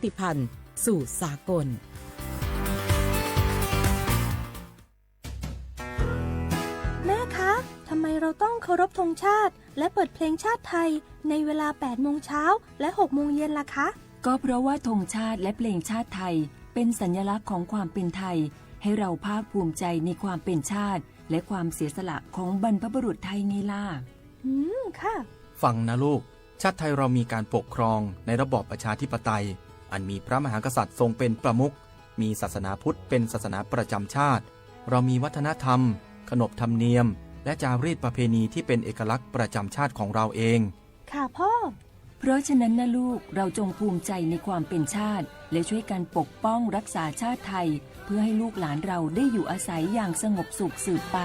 ติพันธ์ สู่สากล แม่คะ ทำไมเราต้องเคารพธงชาติและเปิดเพลงชาติไทยในเวลาแปดโมงเช้าและหกโมงเย็นล่ะคะ ก็เพราะว่าธงชาติและเพลงชาติไทยเป็นสัญลักษณ์ของความเป็นไทย ให้เราภาคภูมิใจในความเป็นชาติและความเสียสละของบรรพบุรุษไทยไงล่ะ อืม ค่ะ ฟังนะลูก ชาติไทยเรามีการปกครองในระบอบประชาธิปไตย อันมีพระมหากษัตริย์ทรงเป็นประมุข มีศาสนาพุทธเป็นศาสนาประจำชาติ เรามีวัฒนธรรม ขนบธรรมเนียม และจารีตประเพณีที่เป็นเอกลักษณ์ประจำชาติของเราเอง ค่ะพ่อ เพราะฉะนั้นนะลูก เราจงภูมิใจในความเป็นชาติ และช่วยกันปกป้องรักษาชาติไทย เพื่อให้ลูกหลานเราได้อยู่อาศัยอย่างสงบสุขสืบไป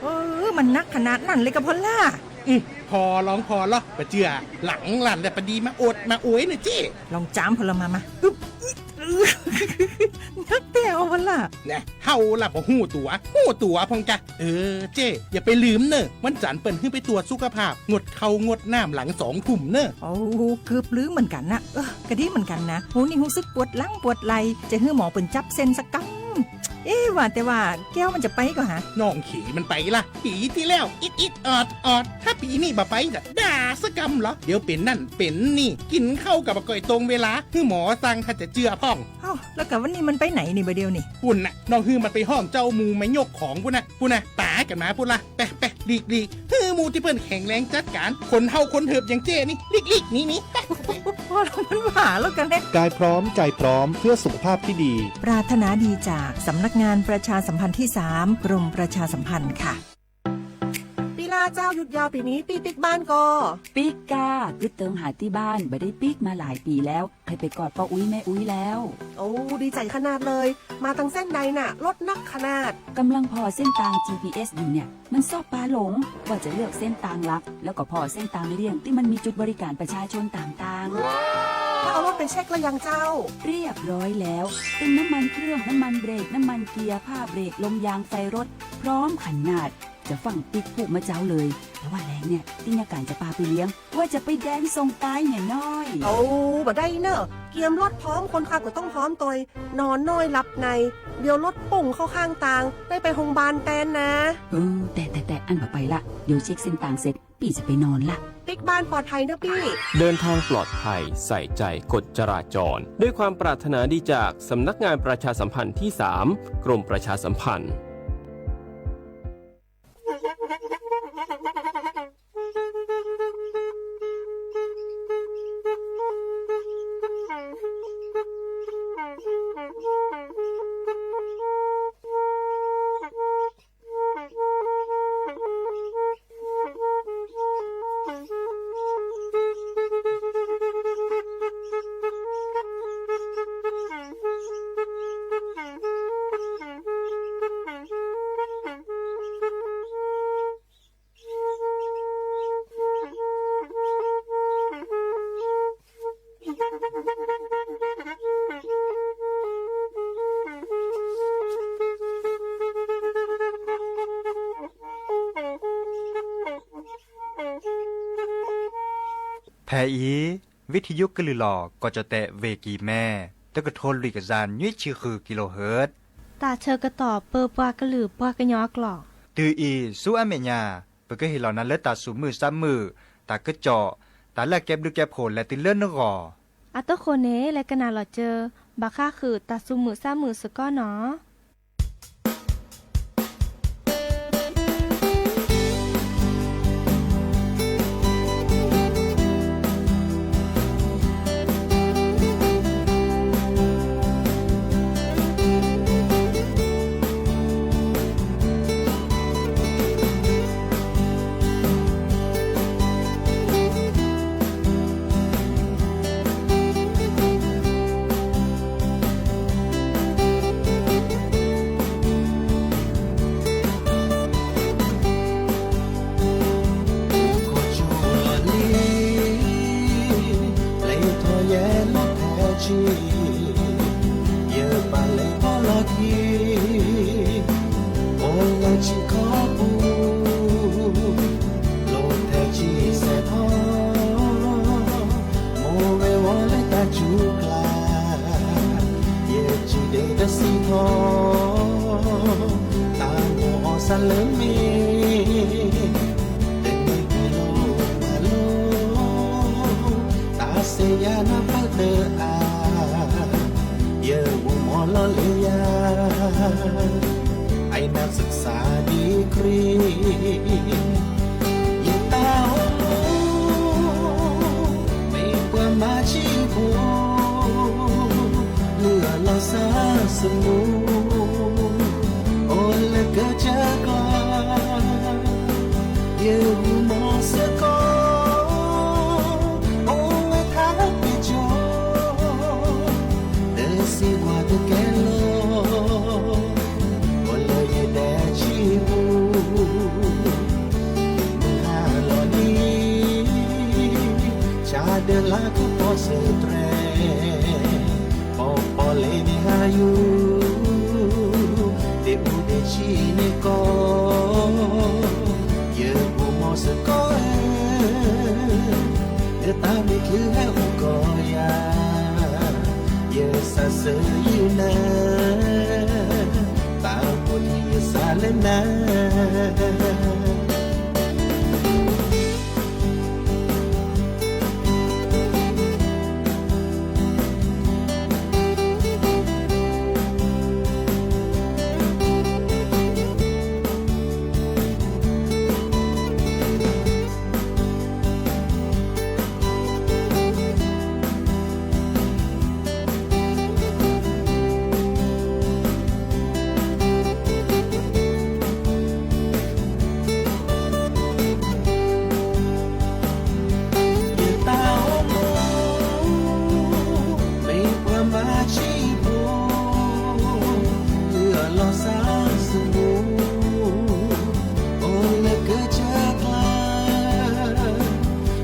เออ มันนักขนาดนั้นเลยกะพอลล่า อืม พอลองพอลอ ปะเจื้อ หลังหลั่นแต่ปะดีมาโอดมาโอยเน่อเจ้ ลองจามพอลมา มา อึ๊บ นักแต้วพอลล่า แน่ เฮาล่ะบ่ฮู้ตั๋ว ฮู้ตั๋วพ่องจ้ะ เออ เจ้ อย่าไปลืมเน่อ วันจันทร์เปิ้นหื้อไปตรวจสุขภาพ งดข้าวงดน้ำหลังสองทุ่มเน่อ โอ้ เกือบลืมเหมือนกันนะ เออ กะดีเหมือนกันนะ โห นี่ฮู้สึกปวดหลังปวดไหล่ จะหื้อหมอเปิ้นจับเส้นสักกำ เอ๊ะ ว่าแต่ว่าแก้วมันจะไปก่อฮะ น้องเขยมันไปละ ปีที่แล้ว อิดอิดออดออด ถ้าปีนี้บ่ไปจะด่าสักกำเหรอ เดี๋ยวเป็นนั่นเป็นนี่ กินข้าวกับบ่ก่อยตรงเวลา หื้อหมอสั่งถ้าจะเจือพ่อง เอ้า แล้วกะวันนี้มันไปไหนนี่บ่าเดียวนี่ ปุ้นน่ะ น้องหื้อมันไปฮ้องเจ้าหมู่มายกของปุ้นน่ะ ปุ้นน่ะ ป๋ากันมาปุ้นละ ไปไป หลีกหลีก หื้อหมู่ตี้เปิ้นแข็งแรงจัดการ คนเฒ่าคนเถิบอย่างเจ้นี่ หลีกหลีก หนีหนี ไป พอแล้ว มันหาแล้วกันเนี่ย กายพร้อมใจพร้อมเพื่อสุขภาพที่ดี ปรารถนาดีจากสำนักงานประชาสัมพันธ์ที่สาม กรมประชาสัมพันธ์ค่ะ ปีลาเจ้าหยุดยาวปีนี้ตี้ปิ๊กบ้านก่อ ปิ๊กก้า กึ๊ดเติงหาตี้บ้าน บ่ได้ปิ๊กมาหลายปีแล้ว ใค่ไปกอดป้าอุ๊ยแม่อุ๊ยแล้ว โอ้ ดีใจ๋ขนาดเลย มาตังเส้นใดน่ะ รถนักขนาด กำลังผ่อเส้นตาง จีพีเอส อยู่เนี่ย มันซอกปาหลง ว่าจะเลือกเส้นตางหลัก แล้วก็ผ่อเส้นตางเลี่ยงตี้มันมีจุดบริการประชาชนต่างๆ แล้วเอารถไปเช็คแล้วยังเจ้า เรียบร้อยแล้ว เต็มน้ำมันเครื่อง น้ำมันเบรก น้ำมันเกียร์ ผ้าเบรก ลมยาง ไฟรถ พร้อมขนาด จะฟั่งปิ๊กผู้มาเจ้าเลย แต่ว่าแลงเนี่ย ตี้ยาก๋ายจะปาไปเลี้ยง ว่าจะไปแดนส่งตายเนี่ยน้อย โอ้ บ่ได้เนอะ เกียมรถพร้อม คนขับก็ต้องพร้อมตอย นอนน้อยหลับใน เดี๋ยวรถปุ้งเข้าข้างตาง ได้ไปโฮงพยาบาลแตนนะ เออ แต่ แต่ แต่ อั้นบ่ไปละ เดี๋ยวเช็คเส้นตางเสร็จ ปี้จะไปนอนละ ปิ๊กบ้านปลอดภัยเนอะปี้ เดินทางปลอดภัย ใส่ใจกฎจราจร ด้วยความปรารถนาดีจากสำนักงานประชาสัมพันธ์ที่สาม กรมประชาสัมพันธ์ ဖဲအံၤ ဝံထံယုကလုာ်လီၤ ကီၢ်ကၠီၣ်တဲၣ် ဝ့ၢ်ကံၤမဲ တကထိလွံၢ်ကယၤနွံဆံဃုကံလိဟၢၣ် တၢ်ဆၢကတီၢ် ပၢပှၤကလုာ်ပှၤကညီအကျိာ် တုၤအံၤ ဆူအမဲာ်ညါ ပကဟ့ၣ်လီၤနၤလၢတၢ်သူၣ်မုာ်သးမုာ် တၢ်ကစီၣ် တၢ်လၢအကဲဘျုးကဲဖှိၣ်လဲၤတုၤလၢနဂီၢ် အဃိန့ၣ် လဲၤကနၣ်လီၤစၢၤ ဘၣ်ဃးဃုာ်တၢ်သူၣ်မုာ်သးမုာ်စ့ၢ်ကီးနီၤ. เ ဆံခီပူၤ, လီၤထဲဆံစဲးထီၣ်, မိၢ်ဝဲဝီလၢတၢ်စူၤကျါ, ယစံးဒၣ်တဆံထီၣ်, တၢ်မိၣ်အီၣ်စၢ်လၢမ့ၢ်, တန့ၢ်ပှၤလီၤမၤလိ, တၢ်စ့ယၤနၢ်ပၢၢ်တအါ, ယအိၣ်မီၢ်လီၤလၢယၤ ไอ้นักศึกษาดีกรี ယတၢ်အိၣ်မူ မ့ၢ်ပှၤမၤဆံးဖိ လုၢ်အလီၢ်စၢ်စမူ အိၣ်လၢကစၢၢ်ကျါ ယဂုာ်မီၢ်စ့ၢ်ကီး အိၣ်ဝဲထါပ့ၤကၠီ တစံးကွၢ်တကဲလီၤ အိၣ်လၢယဒဲဆံပူၤ မုၢ်ဟါလီၤနံၤ ဆါဒၢလါကပီၤစၢၤတြဲၤ ပီၤပီၤလဲၣ်န့ၣ်ဟါယူၤ ဒ့ၣ်အူဒ့ၣ်ဆံန့ၣ်ကီး ယဂုာ်မီၢ်စ့ၢ်ကီးဧၢ လၢတၢ်မ့ၢ်ချုးဟဲအိၣ်ကီးယၤ ယစးဆၢယုၢ်နၤ တၢ်မိၣ်ထံယစးလၢနၤ ယတၢ်အိၣ်မူ မ့ၢ်ပှၤမၤဆံးဖိ လုၢ်အလီၢ်စၢ်စမူ အိၣ်လၢကစၢၢ်ကျါ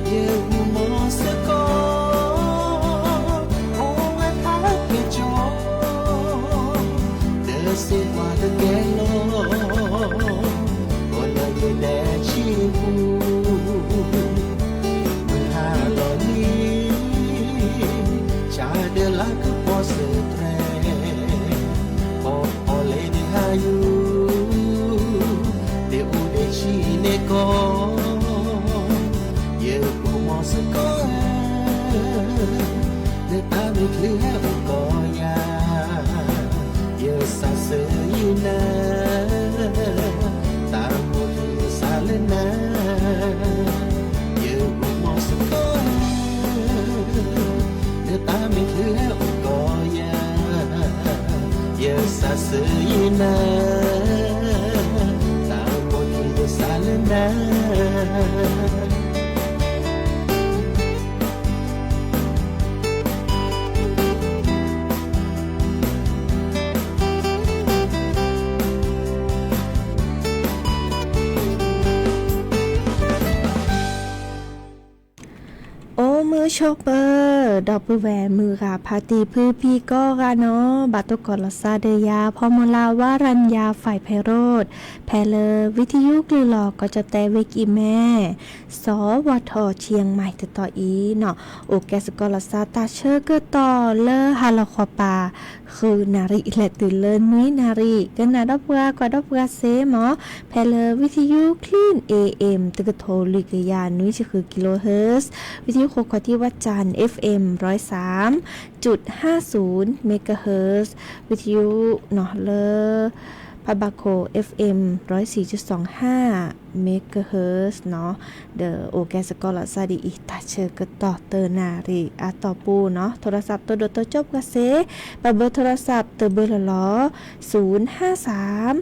ယဂုာ်မီၢ်စ့ၢ်ကီး အိၣ်ဝဲထါပ့ၤကၠီ တစံးကွၢ်တကဲလီၤ အိၣ်လၢယဒဲဆံပူၤ မုၢ်ဟါလီၤနံၤ ဆါဒၢလါကပီၤစၢၤတြဲၤ ပီၤပီၤလဲၣ်န့ၣ်ဟါယူၤ ဒ့ၣ်အူဒ့ၣ်ဆံန့ၣ်ကီး ယဂုာ်မီၢ်စ့ၢ်ကီးဧၢ လၢတၢ်မ့ၢ်ချုးဟဲအိၣ်ကီးယၤ ယစးဆၢယုၢ်နၤ တၢ်မိၣ်ထံယစးလၢနၤ ယဂုာ်မီၢ်စ့ၢ်ကီးဧၢ လၢတၢ်မ့ၢ်ချုးဟဲအိၣ်ကီးယၤ ယစးဆၢယုၢ်နၤ တၢ်မိၣ်ထံယစးလၢနၤ အိၣ်မုာ်ဆိးပၢၤ ဒီပုၢ်ဝဲၢ်မုၢ်ဂၤဖါတံၢ် ဖုဖံကိးဂၤနီၣ် ဘၣ်တိၢ်ကီးလီၤစၢ်ဒီးယၤ ဖီမီၤလၤ ဝါရၣ်ယါ ဖဲးဖဲးရိၣ် ဖဲလၢ ဝံထယုကလုၢ်လီၤ ကီၢ်ကၠီၣ်တဲၣ် ဝ့ၢ်ကံၢ်မဲ စီၤဝီၤထီၣ် ဆံယဲၢ်မံး တတီၤအံၤနီၣ် အိၣ်ကဲစ့ၢ်ကီးလီၤစၢ်တၢ်ဆၢကတီၢ်လၢဟါလီၤဃီၤပၤ ဃုနၣ်ရံၣ် လဲၤတုၤလၢနွံနၣ်ရံၣ် ကနၣ်ဒီပုၢ်ဝဲၢ် ကွၢ်ဒီပုၢ်ဝဲၢ်စ့ၢ်မး ဖဲလၢ ဝံထယု Clean A M တကထိလွံၢ်ကယၤနွံဆံဃု kilohertz ဝံထယုဃိခွါထံဝၣ်စၣ် F M ร้อยสามจุดห้าศูนย์ megahertz ဝံထယုနီၣ်လၢ ဖးဘၣ်ခိၣ် F M ร้อยสี่จุดสองห้า megahertz နီၣ် ဒီးအိၣ်ကဲစ့ၢ်ကီးလီၤစၢ်ဒ်အံၤ တၢ်ဆၢကတီၢ်တနၣ်ရံၣ်အတီၢ်ပူၤနီၣ် ထိရစးတိၢ်ဒိၣ်တိၢ်ကၠိပှၤစ့ၢ် ဘၣ်ဘၢထိရစးတဘၢလီၤလီၤ ศูนย์ห้าสาม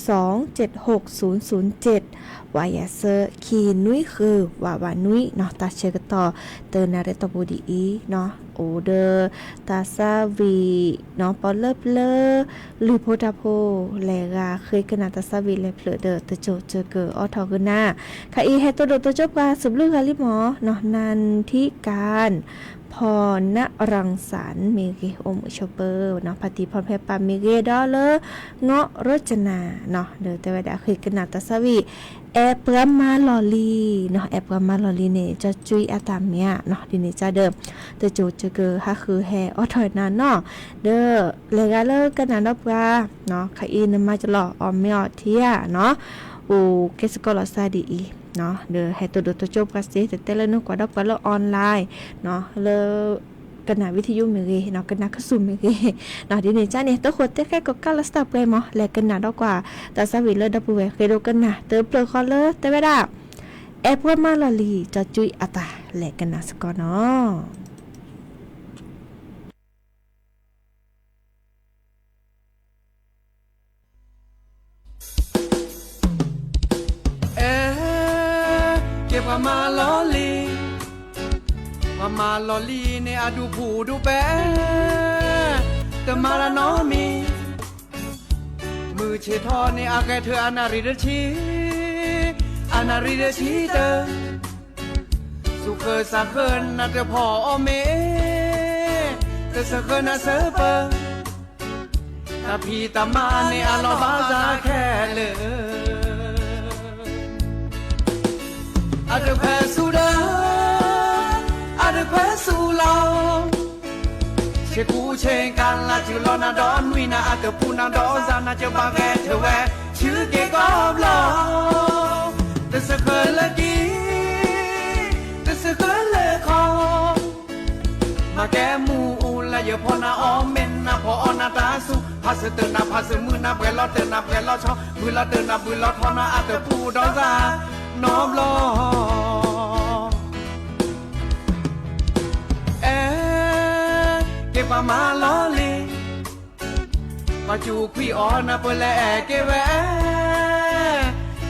สองเจ็ดหกศูนย์ศูนย์เจ็ด ဝးယၤဆၢ ခံနွံဃု ဝးဝးနွံနီၣ် တၢ်ဆၢကတီၢ်တနၣ်ရံၣ်အတီၢ်ပူၤဒ်အံၤနီၣ် အိၣ်ဒီး တၢ်သးဝံၣ်နီၣ် ပီၣ်လၢပျၢၤ လုၢ်ဖိတၢ်ဖိ လဲၤဂၤဃ့ကနၣ်တၢ်သးဝံၣ်လဲၤဖျၢၣ်ဒီး တစိၢ်စၢၤကၢအီၣ်ထီၣ်ကနၣ် ခဲအံၤဟဲတိၢ်ဒိၣ်တိၢ်ကၠိပှၤစံးဘျုးဂၤလံမး နီၣ် นันทิการ พ ဖီနရၣ်စၣ်မ့ၢ်ဂ့ၤ အိၣ်မုာ်ဆိးပၢၤနီၤ ဖါတံၢ်ဖီဖဲပၢ်မ့ၢ်ဂ့ၤ ဒီးလၢ ငီၢ်ရိကနၣ်နီၤ ဒီးတဲဝဲဒၣ်ဃ့ကနၣ်တၢ်သးဝံၣ် အဲၣ်ပှၤမၤလီၢ်လံၤနီၤ အဲၣ်ပှၤမၤလီၢ်လံၤန့ၣ် ကၠီကွံအတၢ်မ့ၢ်ဧါနီၤ ဒ်န့ၣ်ကဒီး တစိၤကကဟးဃုာ်ဟဲအိးထီၣ်နၤနီၤ ဒီးလဲၤဂၤလၢကနၣ်ဒီးပှၤ ခါအံၤနမၤကလီၤအီၣ်မ့ၤအီထံဧါနီၤ အိၣ်ကဲစ့ၢ်ကီးလီၤစါဒ်အံၤ ဒီးဟဲတဒိၣ်တကၠိပှၤစ့ တတဲလၢနကွၢ်ဒီးပှၤလၢ online လၢ ကနၣ်ဝံထံယိမ့ၢ်ဂ့ၤနီၤ ကနၣ်ခဆူၣ်မ့ၢ်ဂ့ၤနီၤ ဒ်န့ၣ်ကန့ၣ် တဃိးတဲဃဲကီးကါလီၤစတၢ်ပှဲၤမး လဲၤကနၣ်ဒီးကွၢ် တၢ်သးဝံၣ်လၢဒီပုၢ်ဝဲၢ်ဃ့ဒိကနၣ် တဖျၢၣ်ဃီလၢတဲဝဲဒၣ် အဲၣ်ပှၤမၤလီၢ်လံၤ ကၠီကွံအတၢ် လဲၤကနၣ်စ့ၢ်ကီးနီၤ အဲ ကဲပှၤမၤလီၢ်လံၤ, ပှၤမၤလီၢ်လံၤန့ၣ် အဒူၣ်ဖူၣ်ဒူၣ်ပဲာ်, တမၤတၢ်နီတမံၤ, မုၢ်ဆ့ၣ်ထီၣ်န့ၣ် အဂဲၤထၢၣ်အနၣ်ရံၣ်တဆံ, အနၣ်ရံၣ်တဆံတၢ သူၣ်ဃၢၤသးဃၢၤနၤတဖီၣ်အီၣ်မ့ၤ, တစၢဃၢၤနၤစၢပၢၤ, တၢ်ဖံးတၢ်မၤန့ၣ်အလီၢ်ဘၣ်သးခဲလၢာ်, အတခွဲးဆူၣ်ဒီး အတခွဲးဆူၣ်လီၤ, ဆ့ကူဆ့ကၤလၤ စုလီၤနၤဒီးနွံနၤ အတပူၤနၤဒီးစၢ်နၤ ကဘၣ်ဂဲၤထၢၣ်ဝဲ ဆူက့ၤကီၢ်ဘျီ, တစၢဃၢၤလၢကံ တစၢဃၢၤလၢခီ မၤကဲမူအူလၢယဖီၣ်နၤအီၣ်မ့ၤ နၤဖီၣ်အီၣ်နၤတၢ်ဆူၣ်, ဖးစၢၤတၢၢ်နၤဖးစၢၤ မုၢ်နၤပှဲၤလီၤတၢၢ်နၤပှဲၤလီၤဆီ, ဘုၣ်လီၤတၢၢ်နၤဘုၣ်လီၤထီနၤ အတပူၤဒီးစၢ်နီတဘျီ, အဲ ကဲပှၤမၤလီၢ်လံၤ, ပှၤစူးခွံအီၤနၤ ပလဲၤအဲၣ်က့ၤဝဲ,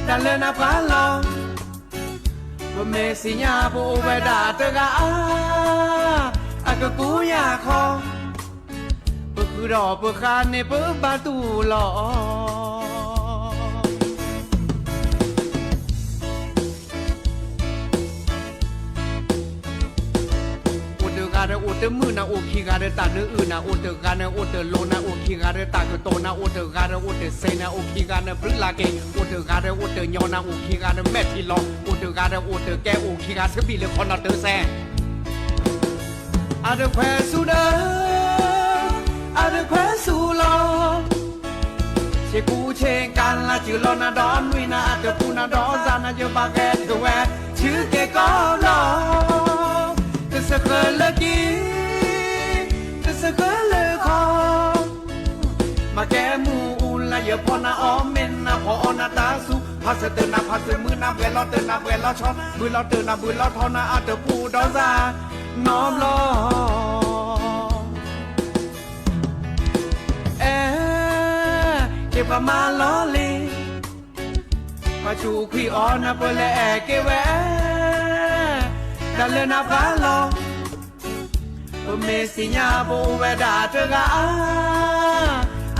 တၢ်လၢနၤပှၤလီၤ, ပမ့ၢ်သ့ၣ်ညါပအိၣ်ဝဲဒၣ်တဂၤဧါ, အကကူယၤခီ, ပဃုာ်ဒီးပဃါန့ၣ် ပဘၣ်တူၢ်လီၤ. အိၣ်တဂၤဒီးအိၣ်တမုာ်နၤ အိၣ်ခံဂၤဒီးတၢ်နၢအုၣ်နၤ အိၣ်တဂၤဒီးအိၣ်တလိၤနၤ အိၣ်ခံဂၤဒီးတၢ်ကတိၤနၤ အိၣ်တဂၤဒီးအိၣ်တစဲးနၤ အိၣ်ခံဂၤဒီးဘျုးလၢက့ၤ အိၣ်တဂၤဒီးအိၣ်တညီနၤ အိၣ်ခံဂၤဒီးမဲာ်ထံလီၤ အိၣ်တဂၤဒီးအိၣ်တကဲ အိၣ်ခံဂၤဆၢဘံၣ်လၢခီနီၤတၢ်စဲး အတခွဲးဆူၣ်ဒီး အတခွဲးဆူၣ်လီၤ, ဆ့ကူဆ့ကၤလၤ စုလီၤနၤဒီးနွံနၤ အတပူၤနၤဒီးစၢ်နၤ ယဘၣ်ဂဲၤထၢၣ်ဝဲ ဆူက့ၤကီၢ်ဘျီ, တစၢဃၢၤလၢကံ တစၢဃၢၤလၢခီ မၤကဲမူအူလၢယဖီၣ်နၤအီၣ်မ့ၤ နၤဖီၣ်အီၣ်နၤတၢ်ဆူၣ်, ဖးစၢၤတၢၢ်နၤဖးစၢၤ မုၢ်နၤပှဲၤလီၤတၢၢ်နၤပှဲၤလီၤဆီ, ဘုၣ်လီၤတၢၢ်နၤဘုၣ်လီၤထီနၤ အတပူၤဒီးစၢ်နီတဘျီ, အဲ ကဲပှၤမၤလီၢ်လံၤ, ပှၤစူးခွံအီၤနၤ ပလဲၤအဲၣ်က့ၤဝဲ, တၢ်လၢနၤပှၤလီၤ ပမ့ၢ်သ့ၣ်ညါပအိၣ်ဝဲဒၣ်တဂၤဧါ,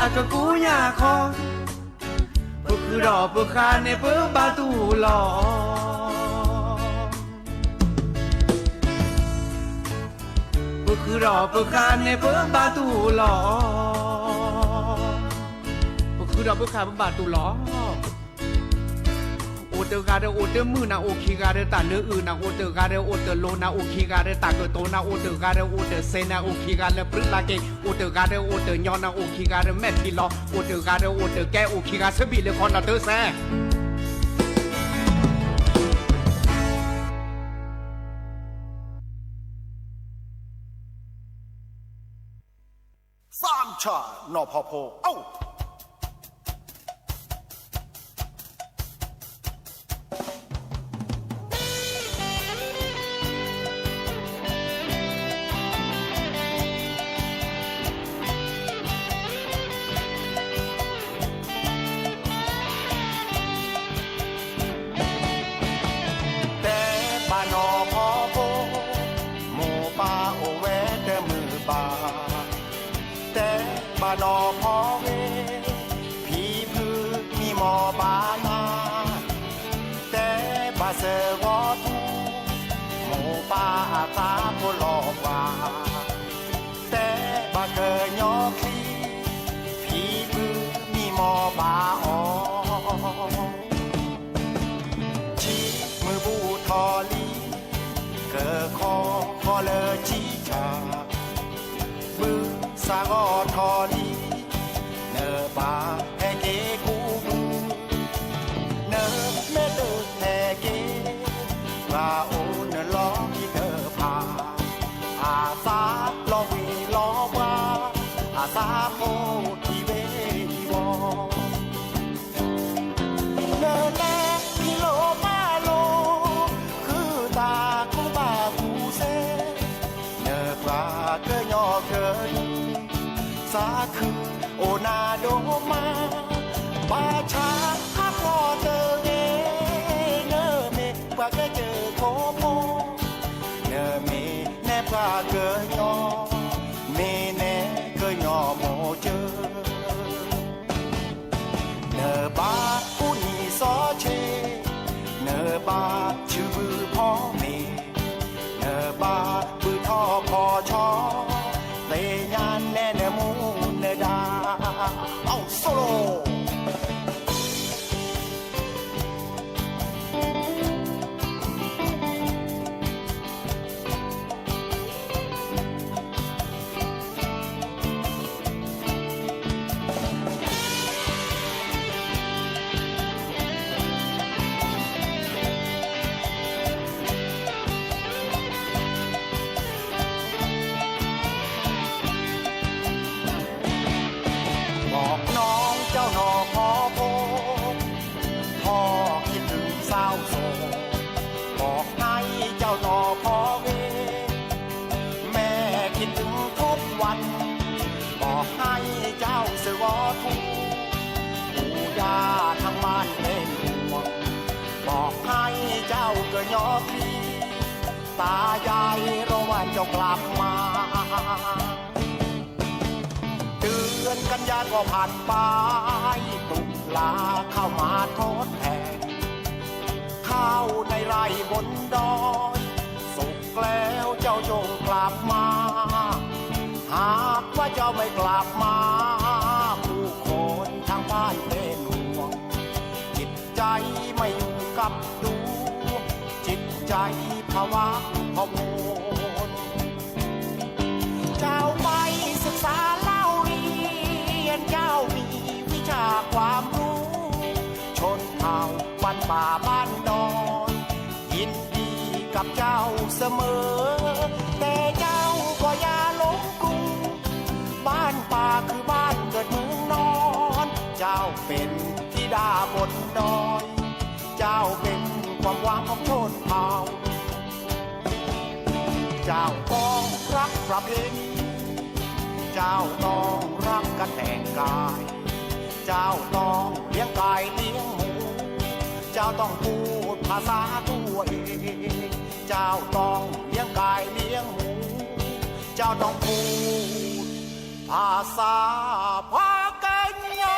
အကကူယၤခီ, ပဃုာ်ဒီးပဃါန့ၣ် ပဘၣ်တူၢ်လီၤ, ပဃုာ်ဒီးပဃါန့ၣ် ပဘၣ်တူၢ်လီၤ, ပဃုာ်ဒီးပဃါ ပဘၣ်တူၢ်လီၤ. အိၣ်တဂၤဒီးအိၣ်တမုာ်နၤ အိၣ်ခံဂၤဒီးတၢ်နၢအုၣ်နၤ အိၣ်တဂၤဒီးအိၣ်တလိၤနၤ အိၣ်ခံဂၤဒီးတၢ်ကတိၤနၤ အိၣ်တဂၤဒီးအိၣ်တစဲးနၤ အိၣ်ခံဂၤလၢဘျုးလၢက့ၤ အိၣ်တဂၤဒီးအိၣ်တညီနၤ အိၣ်ခံဂၤဒီးမဲာ်ထံလီၤ အိၣ်တဂၤဒီးအိၣ်တကဲ အိၣ်ခံဂၤဆၢဘံၣ်လၢခီနီၤတၢ်စဲး သးဆၣ်နီၢ်ဖီဖိ အိၣ် တဲဘၣ်နီၢ်ဖီဖိ, မိၢ်ပၢ်အိၣ်ဝဲတမုာ်ဘၣ်. တဲဘၣ်နီၢ်ဖီဂ့ၤ, ဘၣ်အသးဖိလီၤပှၤ, တဲဘၣ်ကညီချံ, ဖံဘုမံမီၢ်ဘၣ်အီၤ, ဆံမုၢ်ဘူၣ်ထီၣ်လံ, ကခီခီလၢဆံဆၣ်, ဘုစးဂီၤထီၣ်လံ, နဘၣ်ဟဲက့ၤကူၣ်ဘု နမ့ၢ်တဟဲက့ၤ, ပှၤအိၣ်နလီၢ်ခံတဖၣ်, အသးလီၤဝ့ၤလီၤပှၤ, အသးဖိထံၣ်ဝ့ၤထံၣ်ဝီၤ, နလဲၤထံၣ်လိာ်ဘၣ်လိာ်, ဃုသးကူဘၣ်ကူစဲ, နပှၤကညီကနံၤ, သးခုအိၣ်နၤဒိၣ်မး, ဘၣ်ဆၣ်ဟးဖျိးတဂ့ၤ, နမ့ၢ်ပှၤကစၢၢ်ခိၣ်ဖိ, နမ့ၢ်နဲပှၤကညီ, မ့ၢ်နဲကညီမိၢ်ကၢၢ် နဘၣ်ကူၣ်နံၤစီဆ့, နဘၣ်ဆူဘုဖီမ့ၤ, နဘၣ်ဘုထီၣ်ဖီဆီ, သ့ၣ်ညါနဲနမူနဒါ, အိၣ်ဆိၣ်လိာ် บอกน้องเจ้าหน่อขอพบ พ่อคิดถึงสาวโสด บอกให้เจ้าหน่อขอเวร แม่คิดถึงทุกวัน บอกให้เจ้าเสวอทู ปู่ย่าทางบ้านเป็นห่วง บอกให้เจ้าเกยอคลี ตายายรอวันเจ้ากลับมา เดือนกันยาก็ผ่านไป ตุลาเข้ามาทดแทน ข้าวในไร่บนดอย สุกแล้วเจ้าจงกลับมา หากว่าเจ้าไม่กลับมา ผู้คนทางบ้านเป็นห่วง จิตใจไม่อยู่กับตัว จิตใจผวาพะวน เจ้าไปศึกษาเล่าเรียน เจ้ามีวิชาความรู้ ชนเผ่าบ้านป่าบ้านดอย ยินดีกับเจ้าเสมอ แต่เจ้าก็อย่าหลงกล บ้านป่าคือบ้านเกิดเมืองนอน เจ้าเป็นธิดาบนดอย เจ้าเป็นความหวังของชนเผ่า เจ้าต้องรักประเพณี เจ้าต้องรักกันแต่งกาย เจ้าต้องเลี้ยงไก่เลี้ยงหมู เจ้าต้องพูดภาษาตัวเอง เจ้าต้องเลี้ยงไก่เลี้ยงหมู เจ้าต้องพูดภาษาพากันยา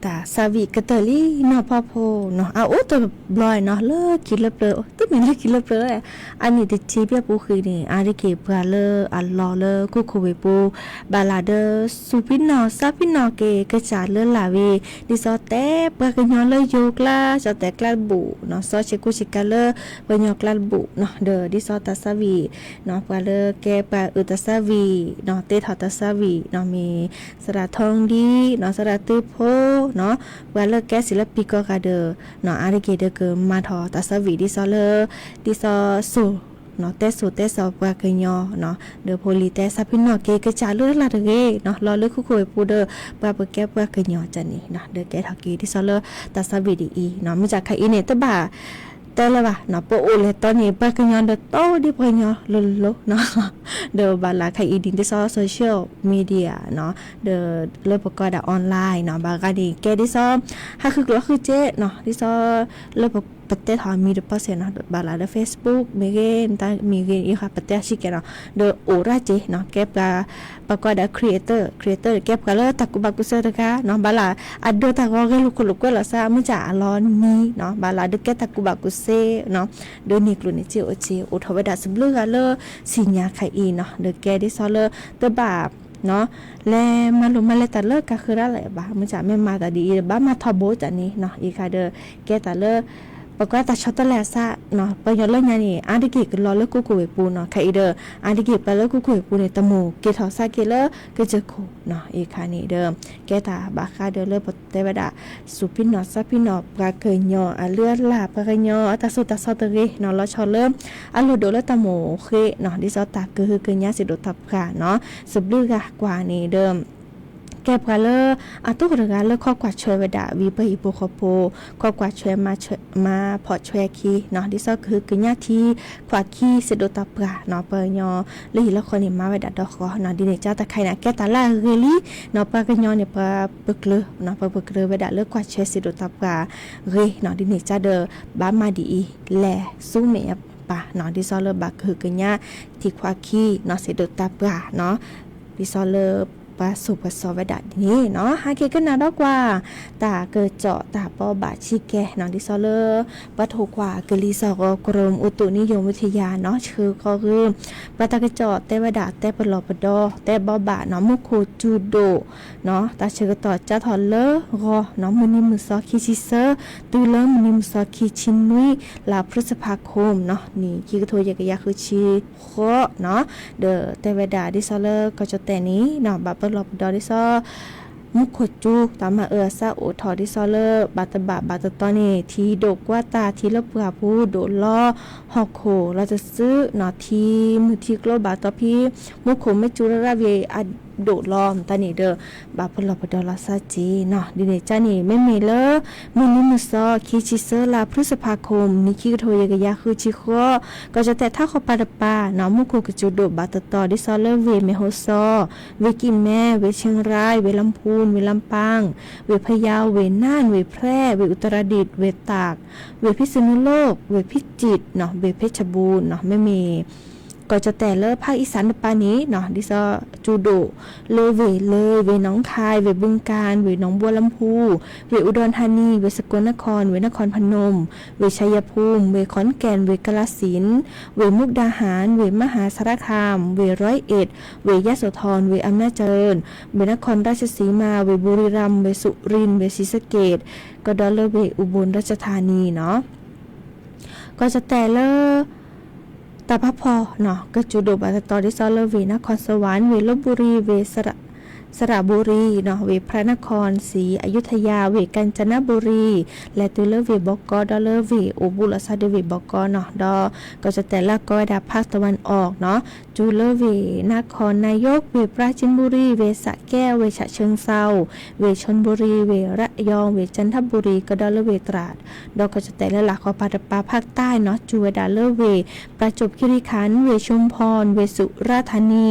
တၢ်သးဝံၣ်ကတၢၢ်လံနီၢ်ဖီဖိနီၤ အအိၣ်တဘျီနီၤ လၢခံလၢပျၢၤ တမ့ၢ်လၢခံလၢပျၢၤ အနံၣ်တဆံဘျဲၣ်ပူၤဃံန့ၣ် အါတက့ၢ်ပှၤလၢအလီၤလၢခိခိၣ်ဝ့ၢ်ပူၤ ဘၣ်လၢဒၢ စူၤဖံနီၣ် စၢ်ဖံနီၣ်က့ၤ ကစၢ်လၢလာ်ဝံၤ ဒ်သိးတဲပှၤကညီလၢယိၤကျါ စီၤတဲာ်ကျါတဘူၣ်နီၤ စီၤဆ့းကူဆ့းကၤလၢပှၤကညီကျါတဘူၣ်နီၤ ဒီးဒ်သိးတၢ်သးဝံၣ်နီၤ ပှၤလၢကဲပှၤအုးတၢ်သးဝံၣ်နီၤ တ့ထီၣ်တၢ်သးဝံၣ်နီၤ မ့ၢ် သရၣ်ထီဒံနီၤ သရၣ်သုဖိနီၤ ပှၤလၢကဲစံးလၢပံၤကီၢ်ဂၤဒီးနီၤ အါတက့ၢ်ဒီးကမၤထီၣ်တၢ်သးဝံၣ်ဒ်သိးလၢ ဒ်သိးစိၤနီၤ တဲစိၤတဲစီၤပှၤကညီနီၤ ဒီးဖိလံၤတဲစၢ်ဖံနီၣ်က့ၤ ကစၢ်လၢလာ်တဂ့ၤနီၤ လီၤလၢခိခိၣ်ဝ့ၢ်ပူၤဒီး ပှၤပကဲပှၤကညီကန့ၣ်နီၤ ဒီးကဲထီၣ်က့ၤဒ်သိးလၢတၢ်သးဝံၣ်ဒ်အံၤနီၤ မ့ၢ်တၢ်ခါအံၤန့ၣ် တဘၣ် တဲလၢၤဘၣ်နီၤ ပအိၣ်လဲၤတီန့ၣ် ပှၤကညီဒီးတီဒ်ပှၤကညီလိၤလိၤနီၤ ဒီးဘၣ်လၢခါအံၤဒ်န့ၣ် ဒ်သိး social media နီၤ ဒီးလၢပကိးဒၣ် online နီၤ ဘၣ်ဂၤန့ၣ် ကဲဒ်သိး ဟးဃုကျိၣ်ဃုစ့နီၤ ဒ်သိး လၢပ ပတဲထီၣ်အမံၤတပီစဲးနီၤ, ဘၣ်လၢ Facebook မ့ၢ်ဂ့ၤ မ့ၢ်ဂ့ၤ ယဃၣ်ပတဲအဆံးကဲနီၤ, ဒီးအိၣ်ရၣ်က့နီၤ, ကဲပှၤ ပှၤကိးဒၣ် creator, creator ကဲပှၤလၢတၢ်ကူၣ်ဘၣ်ကူၣ်သ့တဂၤနီၤ, ဘၣ်လၢ အဒိတၢ်ဂီၤဂဲၤလိာ်ခိၣ်လိာ်ကွဲလိာ်သး မုၢ်ဆ့ၣ်အလီၤနံၤနီၤ, ဘၣ်လၢဒုးကဲတၢ်ကူၣ်ဘၣ်ကူၣ်သ့နီၤ, ဒီးန့ၢ်ကျိၣ်န့ၢ်စ့အိၣ်စ့ အိၣ်ထီၣ်ဝဲဒၣ်စဘျုးဂၤလၢစံၣ်ညါခါအံၤနီၤ, ဒီးကဲဒ်သိးလၢ တဘၣ် လဲၤမၤလိာ်မၤလဲၤတၢ်လၢကါဃုရၣ်လၢၤဘၣ်, မုၢ်ဆ့ၣ်မ့ၢ်မၤတၢ်ဒ်အံၤ ဘၣ်မၤထီဘိတၢ်န့ၣ်နီၤ, အံၤခါဒီး ကဲတၢ်လၢ ပကွၢ်တၢ်ဆီတလဲအသးနီၤ, ပှၤကညီလၢညါန့ၣ် အါတက့ၢ်ကလီၤလၢကူၣ်ခိၣ်ဝ့ၢ်ပူၤနီၤ, ခဲအံၤဒီး အါတက့ၢ်ပှၤလၢကူၣ်ခိၣ်ဝ့ၢ်ပူၤန့ၣ် တမိၣ်က့ၤထီၣ်သးက့ၤလၢကစၢၢ်ခိၣ်နီၤ, အံၤခါန့ၣ်ဒီး ကဲတၢ်ဘၣ်ဃးဒီးလၢပတဲဝဲဒၣ် စူၢ်ဖံနီၣ်သးဖံနီၣ် ပှၤကညီအလုၢ်အလၢ် ပှၤကညီအတၢ်သိၣ်တၢ်သီတဂ့ၤနီၤ, လီၤဆီလၢ အလိၣ်ဒိၣ်လၢတၢ်မိၣ်ဃ့နီၤ, ဒ်သိးတၢ်ကဟုကညးစံးဒိၣ်တၢ်ပှၢ်နီၤ, စဘျုးဂၤကွၢ်န့ၣ်ဒီး ကဲပှၤလၢ အတိၢ်တဂၤလၢခီကွၢ်ထွဲဝဲဒၣ် ဝံၤပဟံၣ်ဖိဃီဖိ, ခီကွၢ်ထွဲ မၤဖှီၣ်ထွဲအခံနီၤ, ဒ်သိးကဟုကညးထံ ခွါခံစံးဒိၣ်တၢ်ပှၢ်နီၤ, ပှၤကညီလၢဟံၣ်လၢဃီန့ၣ် မၤဝဲဒၣ်ဒီဃီနီၤ, ဒ်န့ၣ်ကၢ်တၢ်ခါအံၤန့ၣ် ကဲတၢ်လၢအဂ့ၤလံနီၤ, ပှၤကညီန့ၣ် ပှၤပကျၢၤနီၤ, ပှၤပကျၢၤဝဲဒၣ်လၢကွၢ်ထွဲစံးဒိၣ်တၢ်ပှၢ်ဂ့ၤနီၤ, ဒ်န့ၣ်ကၢ်ဒီး ဘၣ်မၤဒ်အံၤ လဲၤဆူမဲာ်ညါပၢ်နီၤ, ဒ်သိးလၢဘၣ်ကဟုကညး ထံခွါခံနီၤ စံးဒိၣ်တၢ်ပှၢ်နီၤ, ဒ်သိးလၢ ပှၤစိာ်ပှၤစီဝဲဒၣ်ဒ်န့ၣ်နီၤ, ဟဲက့ၤကနၣ်ဒီးကွၢ် တၢ်ကစီၣ်တၢ်ဘိးဘၣ်ဆံးကဲနီၤ, ဒ်သိးလၢ ပှၤထိၣ်ကွၢ်ကလံၤစၢ်ဂီၤ ကရူၢ်အိၣ်တူၣ်နံယိၣ်ဝံထယၤနီၤ, ဆှၢဃီၤဂ့ၤ ပှၤတၢ်ကစီၣ်တဲဝဲဒၣ် တဲပလီၢ်ပဒီ တဲဘိးဘၣ်နီၤ, မူခိၣ်စူၤဒိၣ်နီၤ, တၢ်ဆၢကတီၢ်ကၢထီၣ်လၢဂီၤနီၤ, မုၢ်နံၤမုၢ်သီခံဆံသၢ တုၤလၢမုၢ်နံၤမုၢ်သီခံဆံနွံ လါ พฤษภาคม နီၤ, နံၣ်ခံကထိယဲၢ်ကယၤဃုဆံ ဃီနီၤ, ဒီးတဲဝဲဒၣ်ဒ်သိးလၢကီၢ်ကၠီၣ်တဲၣ်န့ၣ်နီၤ, ဘၣ်ပလီၢ်ပဒီဒ်သိး မူခိၣ်စူၤ တၢ်မၤအၢအသီအိၣ်ထီၣ်ဒ်သိးလၢ ဘၣ်တဘၣ်ဘၣ်တတီန့ၣ် ထံဒိၣ်ကွၢ်တၢ် ထံလၢပှၢ်ပူၤဒိၣ်လီၤ, ဟီၣ်ခိၣ်လီၤတစုနီၤ, ထံမုၢ်ထံကျိဘၣ်တီဖဲ မူခိၣ်မ့ၢ်စူၤရၣ်ရၣ်ဝံၤအဒိၣ်လီၤ မတၤန့ၣ်ဒီး ဘၣ်ပလီၢ်ပဒီလီၤသးက့ၤနီၤ, ဒ်န့ၣ်ကၢ်န့ၣ် မ့မ့ၢ်လၢ မုၢ်နံၤမုၢ်သီ ခံဆံသၢ လါ พฤษภาคม နံၣ်ခံကထိယဲၢ်ကယၤဃုဆံဃီ ကီၢ်ကၠီၣ်တဲၣ်ထးခီပၤတပၤနီၤ, မူခိၣ်ကစူၤဒိၣ်ဘၣ်တတီ ဒ်သိးလၢဝ့ၢ်မဲၢ်ဟီၣ်စီၤ, ဝ့ၢ်ကံၣ်မဲ, ဝ့ၢ်ခၠ့ၣ်ရၢၢ်, ဝ့ၢ်လါပူၣ်, ဝ့ၢ်လါပၢ်, ဝ့ၢ်ဖယါ, ဝ့ၢ်နၢၼ်ႉ, ဝ့ၢ်ဖြဲၣ်, ဝ့ၢ်အူတရၤဒံၣ်, ဝ့ၢ်တၢး, ဝ့ၢ်ဖံးစနူလိၣ်, ဝ့ၢ်ဖံးစံးနီၤ, ဝ့ၢ်ဖ့းဆၢဘူၣ်နီၤ, မ့မ့ၢ် ကီၢ်ကၠီၣ်တဲၣ်လၢဖးအံၣ်စၣ်တပၤန့ၣ်နီၤ, ဒ်သိးစူၤဒိၣ်လၢဝ့ၢ်လၢ ဝ့ၢ်နီၣ်ခါ, ဝ့ၢ်ဘုၢ်ကၣ်, ဝ့ၢ်နီၣ်ဘိလါပူၣ်, ဝ့ၢ်အူဒိၣ်ထါနံ, ဝ့ၢ်စကိၣ်နခီၣ်, ဝ့ၢ်နခီၣ်ဖၣ်နူမ်, ဝ့ၢ်ဆါယါပူၣ်, ဝ့ၢ်ခီၣ်ကၠ့ၣ်, ဝ့ၢ်ကလါစ့ၣ်, ဝ့ၢ်မူၣ်ဒၢဟၣ်, ဝ့ၢ်မဟၣ်စါရခၣ်, ဝ့ၢ်ရီအ့း, ဝ့ၢ်ယါစိၤထီၣ်, ဝ့ၢ်အမျၢ်စၢၣ်, ဝ့ၢ်နခီၣ်ရၢၣ်စဆံမါ, ဝ့ၢ်ဘူရံရၣ်, ဝ့ၢ်စူၤရံၣ်, ဝ့ၢ်စံးစက့ၣ်, ကဒီးလၢဝ့ၢ်အူဘိၣ်ရၢၣ်စထါနံနီၤ. ကီၢ်ကၠီၣ်တဲၣ်လၢ တၢ်ဖးဖီနီၤ, ကစူၤဒိၣ်ဘၣ်တတီ ဒ်သိးလၢဝ့ၢ်နခီၣ်စဝၣ်, ဝ့ၢ်လဘ်ဘူရံ, ဝ့ၢ်စရဘူရံနီၤ, ဝ့ၢ်พระนครศรีอยุธยา, ဝ့ၢ်กาญจนบุรี, လဲၤတုၤလၢဝ့ၢ်ဘီကီ ဒီးလၢဝ့ၢ်အိၣ်ဘူးလိာ်သးဒီးဝ့ၢ်ဘီကီနီၤ, ဒီးကီၢ်ကၠီၣ်တဲၣ်လၢကိးဝဲဒၣ် ภาคตะวันออกနီၤ, စူၤလၢဝ့ၢ်นครนายก, ဝ့ၢ်ปราจีนบุรี, ဝ့ၢ်สระแก้ว, ဝ့ၢ်ฉะเชิงเทรา, ဝ့ၢ်ชลบุรี, ဝ့ၢ်ระยอง, ဝ့ၢ်จันทบุรี, ကဒီးလၢဝ့ၢ်ตราด ဒီးကီၢ်ကၠီၣ်တဲၣ်လၢလာ်ခီပၤတပၤ ภาคใต้နီၤ, စူၤဝဲဒၣ်လၢဝ့ၢ် ประจวบคีรีขันธ์, ဝ့ၢ်ชุมพร, ဝ့ၢ်สุราษฎร์ธานี,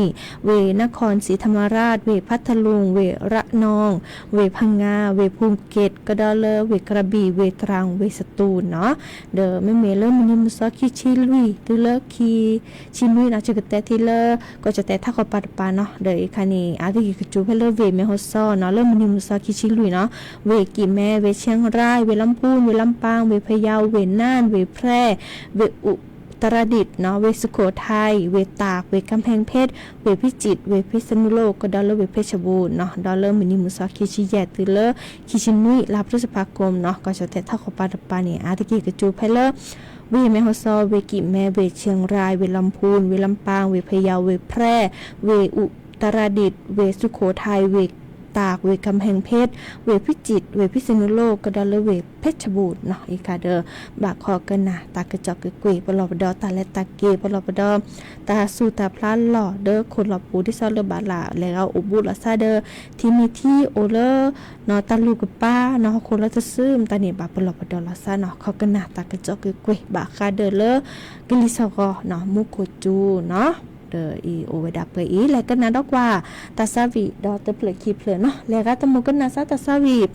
ဝ့ၢ်นครศรีธรรมราช, ဝ့ၢ်พัทลุง, ဝ့ၢ်ระนอง, ဝ့ၢ်พังงา, ဝ့ၢ်ภูเก็ต, ကဒီးလၢဝ့ၢ်กระบี่, ဝ့ၢ်ตรัง, ဝ့ၢ်สตูลနီၤ. ဒီးမ့မ့ၢ်လၢမုၢ်နံၤမုၢ်သီခံဆံလွံၢ် တုၤလၢခံဆံနွံနီၤ, ယကတဲထံလၢ ကီၢ်ကၠီၣ်တဲၣ်ထးခီပၤတပၤနီၤ, ဒီးအံၤခါန့ၣ် အါတက့ၢ်ကစူၤဖဲလၢဝ့ၢ်မဲၢ်ဟီၣ်စီၤနီၤ, လၢမုၢ်နံၤမုၢ်သီခံဆံလွံၢ်နီၤ, ဝ့ၢ်ကံၣ်မဲ, ဝ့ၢ်ခၠ့ၣ်ရၢၢ်, ဝ့ၢ်လါပူၣ်, ဝ့ၢ်လါပၢ်, ဝ့ၢ်ဖယါ, ဝ့ၢ်နၢၼ်ၣ်, ဝ့ၢ်ဖြဲၣ်, ဝ့ၢ်အူတရၤဒံၣ်နီၤ, ဝ့ၢ်สุโขทัย, ဝ့ၢ်ตาก, ဝ့ၢ်กำแพงเพชร, ဝ့ၢ်พิจิตร, ဝ့ၢ်พิษณุโลก, ကဒီးလၢဝ့ၢ်เพชรบูรณ์နီၤ, ဒီးလၢမုၢ်နံၤမုၢ်သီခံဆံယဲၢ် တုၤလၢခံဆံနွံ လါ พฤษภาคมနီၤ, ကီၢ်ကၠီၣ်တဲၣ်ထးခီပၤတပၤန့ၣ် အါတက့ၢ်ကစူၤဖဲလၢ ဝ့ၢ်မဲၢ်ဟီၣ်စီၤ, ဝ့ၢ်ကံၣ်မဲ, ဝ့ၢ်ခၠ့ၣ်ရၢၢ်, ဝ့ၢ်လါပူၣ်, ဝ့ၢ်လါပၢ်, ဝ့ၢ်ဖယါ, ဝ့ၢ်ဖြဲၣ်, ဝ့ၢ်အူတရၤဒံၣ်, ဝ့ၢ်สุโขทัย, ဝ့ၢ်ตาก, ဝ့ၢ်กำแพงเพชร, ဝ့ၢ်พิจิตร, ဝ့ၢ်พิษณุโลก, ကဒီးလၢဝ့ၢ်เพชรบูรณ์နီၤ, အံၤခါဒီး ဘၣ်ခိးကနၣ်တၢ်ကစီၣ်ကကွ့ၢ် ပလီၢ်ပဒီတၢ်လဲၤတၢ်က့ၤ ပလီၢ်ပဒီ တၢ်ဆူးတၢ်ဖျါလီၢ်ဒီးခိၣ်လီၢ်ပူၤ ဒ်သိးလၢဘၣ်လၢလဲၤဂၤအိၣ်ဘူးလိာ်သးဒီး ထံမ့ၢ်ထံအိၣ်လၢ နီၤတၢ်လူၢ်ကပၤနီၤ ဟီၣ်ခိၣ်လီၤတစု မတၤန့ၣ် ဘၣ်ပလီၢ်ပဒီလီၤသးနီၤ ခိးကနၣ်တၢ်ကစီၣ်ကကွ့ၢ် ဘၣ်ဃးဒီးလၢ ကလံၤစၢ်ဂီၤနီၤ မူခိၣ်စူၤနီၤ ဒီးအံၤအိၣ်ဝဲဒၣ်ပှဲၤအံၤ လဲၤကနၣ်ဒီးကွၢ် တၢ်ဆါဝံၣ်ဒီးတဖျၢၣ်ခံဖျၢၣ်နီၤ, လဲၤဂၤတမုာ်ကနၣ်စၢ်တၢ်ဆါဝံၣ်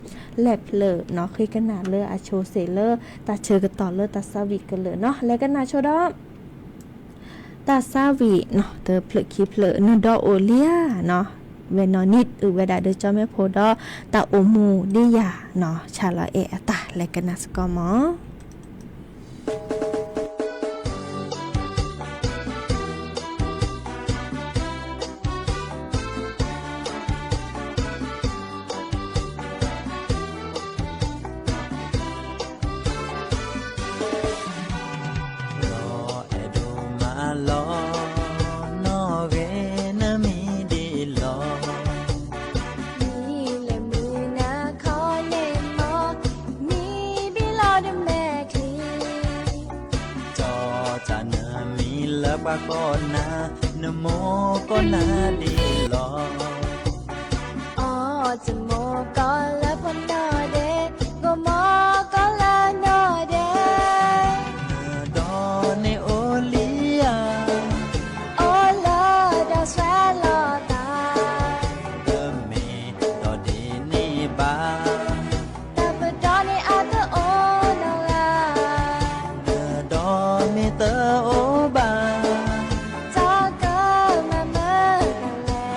လဲၤဖျၢၣ်နီၤ ဃ့ကနၣ်လၢအဆိစ့ၣ်လၢ တၢ်ဆၢကတီၢ်လၢတၢ်ဆါဝံၣ်ကလုာ်နီၤ, လဲၤကနၣ်ဆိဒီး တၢ်ဆါဝံၣ်နီၤ တဖျၢၣ်ခံဖျၢၣ် နဒီအိၣ်လံဧါနီၤ, ဝဲနီၢ်နံၣ် အုၣ်ဝဲဒၣ်ဒီးကၠီမဲဖိဒီး တၢ်အိၣ်မူဒ်ယၤနီၤ ဆၣ်လီၤအဲၣ်အတၢ် လဲၤကနၣ်စ့ၢ်ကီးမၢ်. ဒီးအဲၣ်ဒိးမၤလီၤ နီၢ်ဂ့ၤနမံၤဒ်လီၤ. မံၤလဲၤမုၢ်နၤခီန့ၣ်မီၤ, မံၤဘံလီၤဒ်မဲာ်ချံ. ဒီးတၢ်နမံၤလၢပှၤကိးနၤ, နမိၢ်ကိးနၤဒ်လီၤ. အီၣ်တမိၢ်ကီၢ်လၢဖိနီၢ်ဒဲး, ဂီၢ်မီၢ်ကီၢ်လၢနီၢ်ဒဲး. နဒီန့ၣ်အိၣ်လံဧါ, အိၣ်လၢဒီးဆှၢလီၤသး, တမ့ၢ်ဒီးဒ်န့ၣ်ဘၣ်, တၢ်ပဒီန့ၣ်အတအိၣ်နီတဂၤ, နဒီမ့ၢ်တအိၣ်ဘၣ်, တၢ်ကမၤမုာ်ဒ်လဲၣ်.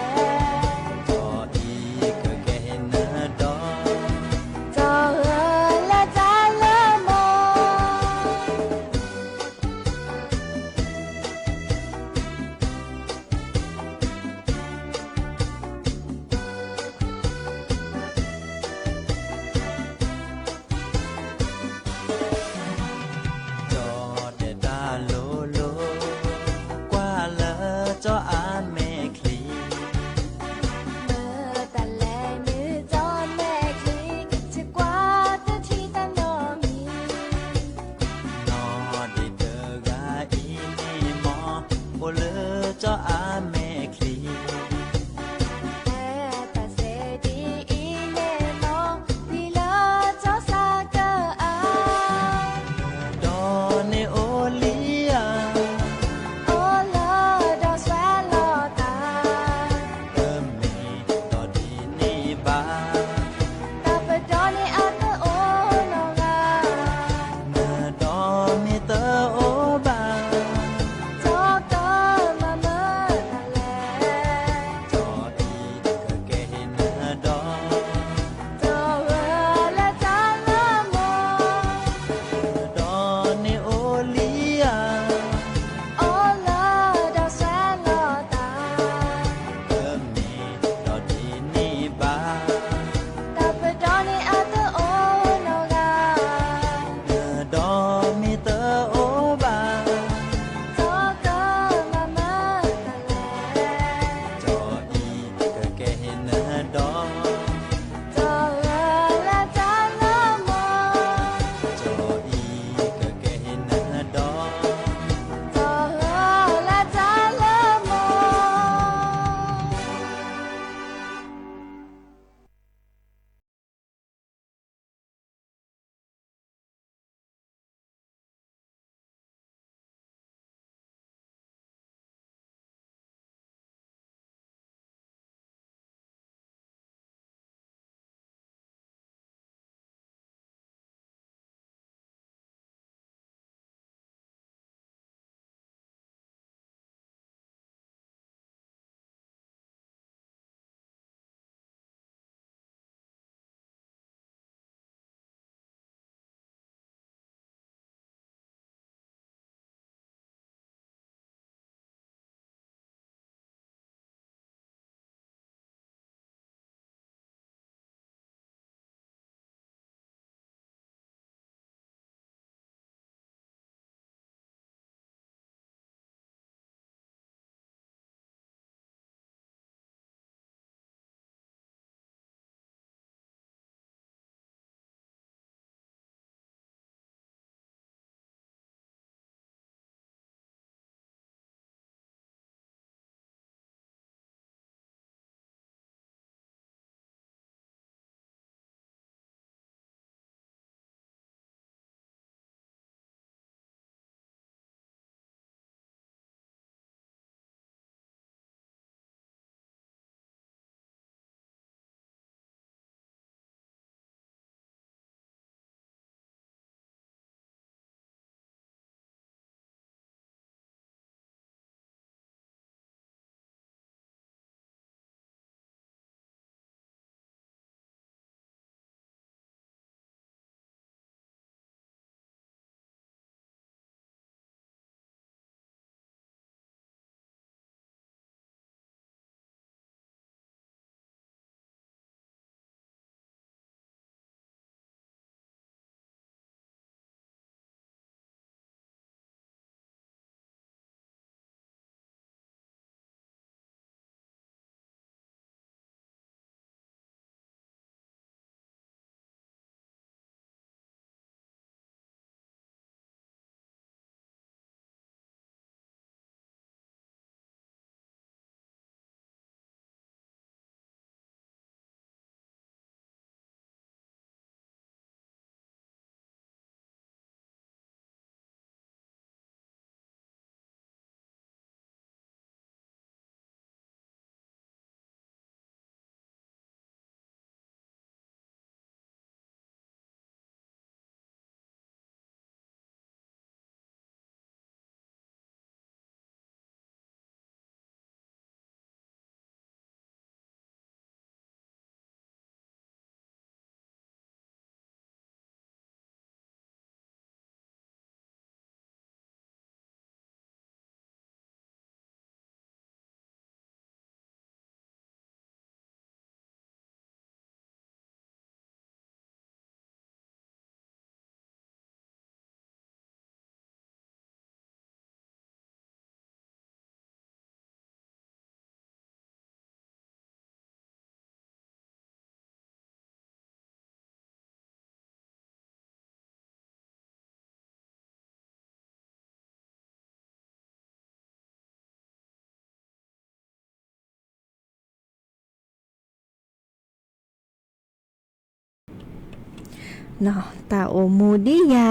နီၢ် တၢ်အိၣ်မူဒ်ယၤ,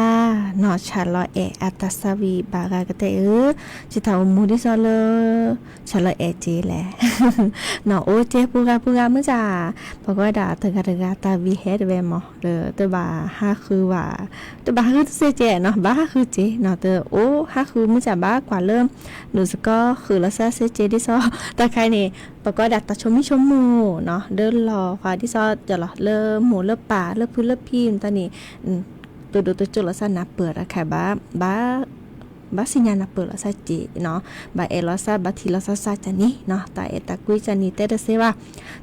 နီၢ် ဆၣ်လီၤအဲၣ်အတၢ်ဆါဝံၤဘၣ်ဂၤကတဲအၢ, ယတၢ်အိၣ်မူဒ်သိးလၢ ဆၣ်လီၤအဲၣ်က့ၤလဲၣ်, နီၢ် အိၣ်က့ၤပှၤဂၤပှၤဂၤမ့ၢ်စၢ်, ပှၤကိးဝဲဒၣ်တဂၤတဂၤတၢ်ဝံၤဟဲတဝဲမး ဒီးတဘၣ်ဟးဃုဘၣ်, တဘၣ်ဟးဃုတစဲးကဲးနီၢ်, ဘၣ်ဟးဃုက့ၤနီၢ်, တအိၣ်ဟးဃုမ့ၢ်စၢ်ဘၣ်ကွၢ်လၢ ဒုးစကီဃုာ်လီၤစၢ်စဲးကဲးဒ်သိး, တၢ်ခါအံၤန့ၣ် ပှၤကိးဝဲဒၣ်တၢ်ဆိမိၣ်ဆိကမိၣ်နီၢ်, ဒီးလီၤဃာ်ဒ်သိး လၢမိၢ်လၢပၢ်လၢဖုလၢဖံမတၤန့ၣ် တဒိးတကၠိၣ်လီၤစၢ်နၢ်ပၢၢ်တၢ်ခါဘၣ်, ဘၣ် ဘၣ်စံၣ်ညါနၢ်ပၢၢ်လီၤစၢ်က့ၤနီၢ်, ဘၣ်အဲၣ်လီၤစၢ် ဘၣ်ထံၣ်လီၤစၢ်စၢ်ကန့ၣ်နီၢ်, တၢ်အဲၣ်တၢ်ကွံကန့ၣ်တဲတသ့ဘၣ်,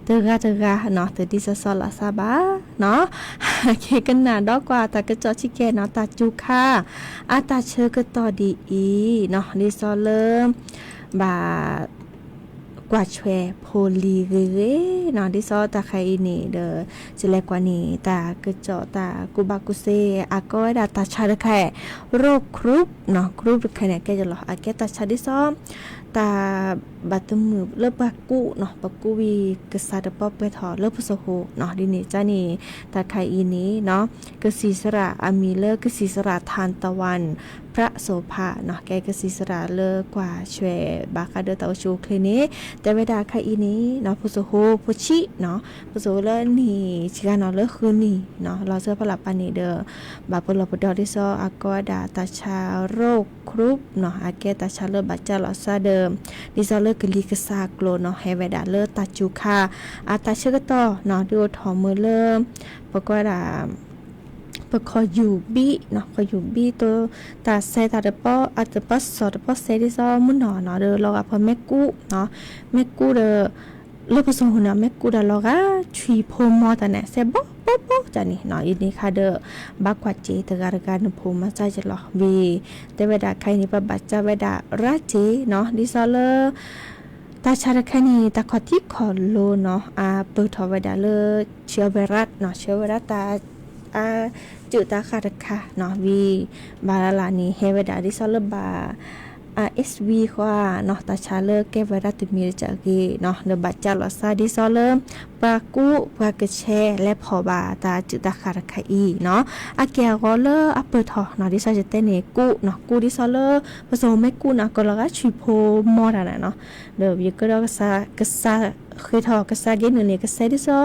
တဂၤတဂၤနီၢ် တဒ်သိးသိးလီၤစၢ်ဘၣ်နီၢ်, ကဲကနၣ်ဒီကွၢ်တၢ်ကစီၣ်ဆံးကဲနီၢ်, တၢ်စူၤခါ အတၢ်ဆၢကတီၢ်ဒ်အံၤနီၢ်, ဒ်သိးလၢ ဘၣ် ကွၢ်ဆွဲးဖိလံၤဂ့ၤဂ့ၤနီၢ်, ဒ်သိးတၢ်ခါအံၤန့ၣ်ဒီး ယလဲၤကွၢ်န့ၣ် တၢ်ကစီၣ်တၢ်ကူၣ်ဘၣ်ကူၣ်သ့ အကိးဝဲဒၣ်တၢ်ဆါတခါအံၤ ရိၣ်ခရူၣ်နီၢ်, ခရူၣ်တခါန့ၣ် အကဲယလီၤ အကဲတၢ်ဆါဒ်သိး တၢ်ဘၣ်တမုာ်လၢပှၤကူၣ်နီၢ်, ပကူၣ်ဝံၤကစၢ်တပီၢ်ပှဲၤထီၣ်လၢပစိၤဃိနီၢ်, ဒ်န့ၣ်ကန့ၣ် တၢ်ခါအံၤန့ၣ်နီၢ် ကသံၣ်သရၣ်အမံၤလၢကသံၣ်သရၣ်ထၢၣ်တဝၢၣ် ပြးစိၤဖးနီၢ်, ကဲကသံၣ်သရၣ်လၢကွၢ်ဆွဲးဘၣ်ဃးဒီးတၢ်အိၣ်ဆူၣ်အိၣ်ချ့န့ၣ် တဲဝဲဒၣ်ခါအံၤန့ၣ်နီၢ် ဖိစိၤဃိဖိဆံးနီၢ်, ဖိစိၤလၢနံၣ်ဆံဂၤနီၢ် လၢဃုနံၣ်နီၢ် လီၤဆၢဖီလာ်ပာ်န့ၣ်ဒီး ဘၣ်ပလီၢ်ပဒီဒ်သိးအကိးဝဲဒၣ်တၢ်ဆါရိၣ်ခရူၣ်နီၢ်, အကဲတၢ်ဆါလၢဘၣ်ကၢ်လီၤစၢ်ဒီး ဒ်သိးလၢကလံၤကစၢ်ကျိာ်နီၢ် ဟဲဝဲဒၣ်လၢတၢ်စူၤခါ အတၢ်ဆၢကတီၢ်နီၢ် ဒုးအိၣ်ထီၣ်မုၢ်လၢ ပကိးဝဲဒၣ် ပခီယူၤဘံၣ်နီၢ်, ခီယူၤဘံၣ် တၢ်ဆဲးတၢ်တပီၢ် အတပီၢ်စီၤတပီၢ်စဲးဒ်သိးမုၢ်နီၢ်နီၢ် ဒီးလီၤဂာ်ဖဲမဲာ်ကူၣ်နီၢ်, မဲာ်ကူၣ်ဒီး လၢပစိၤဃိန့ၣ် မဲာ်ကူၣ်ဒီးလီၤဂာ်ဆွံၣ်ဖိမီတၢ်န့ၣ် စဲးဘီဘီဘီတၢ်န့ၣ်နီၢ်, အံၤန့ၣ်ခါဒီး ဘၣ်ကွၢ်စ့ၢ်တဂၤတဂၤနဖိမၤစၢ်ယလီၤဝံၤ တဲဝဲဒၣ်ခါအံၤန့ၣ် ပဘၣ်ကၢ်ဝဲဒၣ်ရၤစ့ၢ်နီၢ် ဒ်သိးလၢ တၢ်ဆါတခါန့ၣ် တၢ်ခီၣ်ထံးခီၣ်လိၤနီၢ် အပၢၢ်ထီၣ်ဝဲဒၣ်လၢ ဆၢဝဲရၣ်နီၢ်, ဆၢဝဲရၣ်တၢ် အစုးတၢ်ဃၣ်တခါနီၢ် ဝံၤ ဘၣ်လၢ်လၢ်န့ၣ် ဟဲဝဲဒၣ်ဒ်သိးလၢဘၣ် အ့ၣ်ဝံဃီနီၢ်, တၢ်ဆါလၢကဲဝဲဒၣ်တမံၤတကးဂ့ၤနီၢ် ဒီးဘၣ်ကၢ်လီၤစၢ်ဒ်သိးလၢ ပှၤကူၣ်ပှၤကဆဲးလဲၤဖီၣ်ဘၣ်တၢ်စုးတၢ်ဃၣ်တခါအံၤနီၢ်, အကဲအဂီၢ်လၢအပၢၢ်ထီၣ်နီၢ် ဒ်သိးယတဲန့ၣ် ကူၣ်နီၢ် ကူၣ်ဒ်သိးလၢ ပစိၤမဲာ်ကူၣ်နီၢ် ကလီၤဂာ်ဆွံၣ်ဖိမီတၢ်န့ၣ်နီၢ်, ဒီးဝံၤကဒီးကစၢ် ကစၢ်ဃ့ထီၣ် ကစၢ်ဂ့ၢ်နုာ်န့ၣ် ကစဲးဒ်သိး ဝံ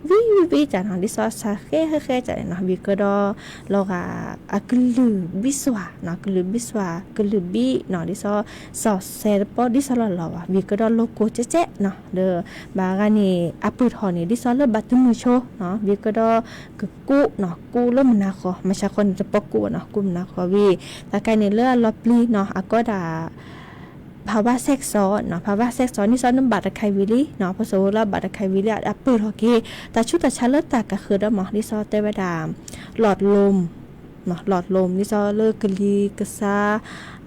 ဝံဝံတၢ်နီၢ် ဒ်သိးအစၢ်ဃဲဃဲဃဲတၢ်န့ၣ်နီၢ် ဝံၤကဒီး လီၤဂာ်အကလုၢ်ဘံၣ်စွၣ်နီၢ် ကလုၢ်ဘံၣ်စွၣ် ကလုၢ်ဘံၣ်နီၢ် ဒ်သိး စီၤစဲးတပီၢ်ဒ်သိးလီၤလီၤဘၣ် ဝံၤကဒီးလိၤကိၢ်ကဲကဲနီၢ် ဒီး ဘၣ်ဂၤန့ၣ် အပၢၢ်ထီၣ်န့ၣ် ဒ်သိးလၢဘၣ်တမုာ်ဆိနီၢ် ဝံၤကဒီး ကကူၣ်နီၢ် ကူၣ်လၢမုၢ်နၤဃီ မၤဆါဃီန့ၣ် တပီၢ်ကူၣ်ဘၣ်နီၢ် ကူၣ်မုၢ်နၤဃီဝံၤ တၢ်ခါန့ၣ်လၢအလီၤပျံၤနီၢ် အကိးဒၣ် ဖးဝါဆဲးစီနီၢ် ဖးဝါဆဲးစီ ဒ်သိးနဘၣ်တခါဝံၤလံနီၢ် ပစိၤလၢဘၣ်တခါဝံၤလံ အပၢၢ်ထီၣ်က့ၤ တၢ်ဆူးတၢ်ဆါလၢတၢ်ကဃၢၤဒီးမး ဒ်သိးတဲဝဲဒၣ် လီၢ်လိမ် လီၢ်လိမ် ဒ်သိးလၢကလံၤကစၢ်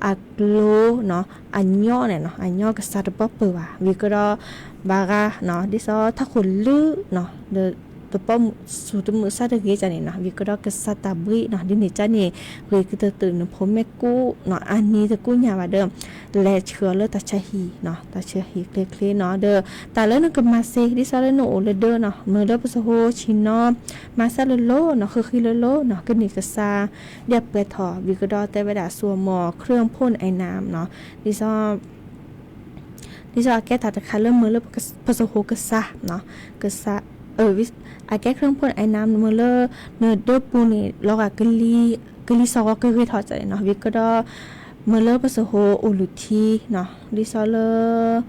အကျိနီၢ် အညီန့ၣ်နီၢ် အညီကစၢ်တပီၢ်ပၢၢ်ဘၣ် ဝံၤကဒီး ဘၣ်ဂၤနီၢ် ဒ်သိးထးခိၣ်လုၢ်နီၢ် ဒီး တပီၢ်စူၤတမုာ်စၢ်တဂ့ၤကန့ၣ်နီၢ် ဝံၤကဒီးကစၢ်တၢ်ဘှံးနီၢ် ဒ်န့ၣ်ကန့ၣ် ဂ့ၤကတၢၢ်တုၤနဖိမဲာ်ကူၣ်နီၢ် အနံၤတကူၣ်ညါဘၣ်ဒီး လဲၤဆှၢအီၤလၢတၢ်ဆါဟံၣ်နီၢ် တၢ်ဆါဟံၣ်ချ့ချ့နီၢ် ဒီး တၢ်လၢနကမၤစ့ ဒ်သိးလၢနအိၣ်လၢဒၢနီၢ် မ့ၢ်လၢပစိၤဃိဆံးနီၢ် မၤစၢ်လိၤလိၤနီၢ် ဃံဃံလိၤလိၤနီၢ် ကန့ၢ်ကစၢ် ဒ်အပှဲၤထီၣ် ဝံၤကဒီးတဲဝဲဒၣ် စူအမီၤခရံာ်ဖိနအံၤနၤနီၢ် ဒ်သိး ဒ်သိးအကဲတၢ်တခါလၢမ့ၢ်လၢပစိၤဃိကစၢ်နီၢ် ကစၢ် အကဲခရံာ်ဖိနအံၤနၤ မ့ၢ်လၢ နဒၢပူၤန့ၣ် လီၤဂာ် ကလံၤစှီၤဂီၤကဂ့ၤထီၣ်ကန့ၣ်နီၢ် ဝံၤကဒီး မ့ၢ်လၢပစိၤဃိအိၣ်လူၤထံနီၢ် ဒ်သိးလၢ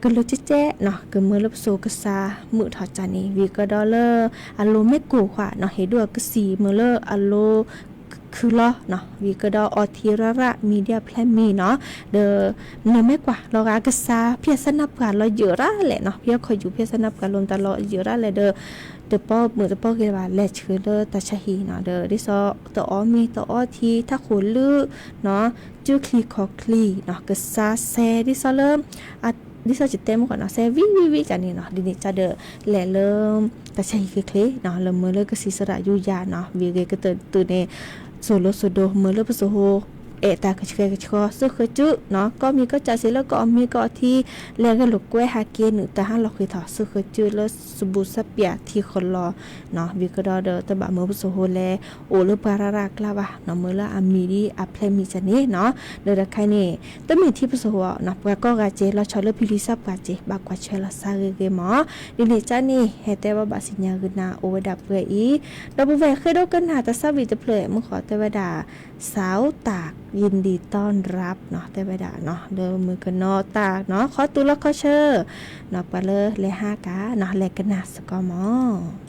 ကလုၢ်ကဲကဲနီၢ် ကမ့ၢ်လၢပစိၤကစၢ်မုာ်ထီၣ်ကန့ၣ် ဝံၤကဒီးလၢ အလိၤမဲာ်ကူၣ်ဃီနီၢ် ဟ့ၣ်ဒိၣ်အကသံၣ်မ့ၢ်လၢအလိၤ ခုလီၤနီၢ် ဝံၤကဒီးအီထံရၣ်ရၣ် မံၤဒ်အဖျဲၣ်မံၤနီၢ် ဒီး နမ့ၢ်ကွၢ်လီၤဂာ်ကစၢ် ဖံးအစၢ်နၢ်ပှၢ်လီၤယၢၢ်ရၣ်လဲၣ်နီၢ် ဖံးအခီၣ်ယူၤ ဖံးအစၢ်နၢ်ပှၢ်လီၤမတၤလီၤယၢၢ်ရၣ်လဲၣ်ဒီး တပီၢ်မုာ်တပီၢ်ဂ့ၤဘၣ် လဲၤဆှၢလၢတၢ်ဆါဟံၣ်နီၢ် ဒီး ဒ်သိးတအီမ့ၤတအီထံ ထးခိၣ်လုၢ်နီၢ် ကၠူချံခီၣ်ချံနီၢ် ကစၢ်စဲး ဒ်သိးလၢ ဒ်သိးယတဲမ့ၢ်ကီးနီၢ် စဲးဝံဝံဝံကန့ၣ်နီၢ် ဒ်န့ၣ်ကဒီး လဲၤလၢ တၢ်ဆါဟံၣ်ချ့ချ့နီၢ် လၢမ့ၢ်လၢကသံၣ်သရၣ်ယူယၤနီၢ် ဝံၤဂ့ၤကတၢၢ်တုၤန့ၣ် စိၤလိၤစိၤဒိ မ့ၢ်လၢပစိၤဃိ အဲၣ်တၢ်ကဆှဲကဆှီ စုဃၢၤစုနီၤ, ကီၢ်မံၤကီၢ်စဲးစ့ၢ်လၢကအီၣ်မ့ၤကအီထံ လဲၤဂဲၤလိာ်ကွဲဟးက့ၤနုာ်တၢ်ဟးလီၤဃံးထီၣ် စုဃၢၤစုလၢစဘူးစပျၢ်ထံဃီလီၤနီၤ, ဝံၤကဒီးဒီးတဘၣ်မၢပစိၤဟိလဲၣ် အိၣ်လၢပှၤရၤရၤအကျါဘၣ်နီၤ, မၢလၢအမံၤဒ်အဖျဲၣ်မံၤစ့ၢ်န့ၣ်နီၤ, ဒီးတခါန့ၣ် တမ့ၢ်ထံပစိၤဧိၤနီၤ, ပှၤကိးဂၤစ့ၢ် လီၤဆီလၢဖံလံၤစၢ်ပှၢ်စ့ၢ် ဘၣ်ကွၢ်ဆၢလီၤစါဂ့ၤဂ့ၤမး, ဒ်န့ၣ်ကန့ၣ် ဟဲတဲဘၣ်ဘၣ်စံၣ်ညီၣ်ဂ့ၤနၤအိၣ်ဝဲဒၣ်ပှဲၤအံၤ, ဒီပုၢ်ဝဲၢ်ဃ့ဒိကနၣ်တၢ်သးဝံၣ်တဖျၢၣ် မုၢ်ဃီတဲဝဲဒၣ် စးအိၣ်တၢ်ယံၤဒံးတီနရၢပ်နီၤ, တဲဝဲဒၣ်နီၤ လၢမုၢ်ကနီၤတၢ်နီၤ ခီတူာ်လီၤခီဆၢနီၤ, ပှၤလၢလဲၤဟးကၤနီၤ လဲၤကနၣ်စ့ၢ်ကီးမး.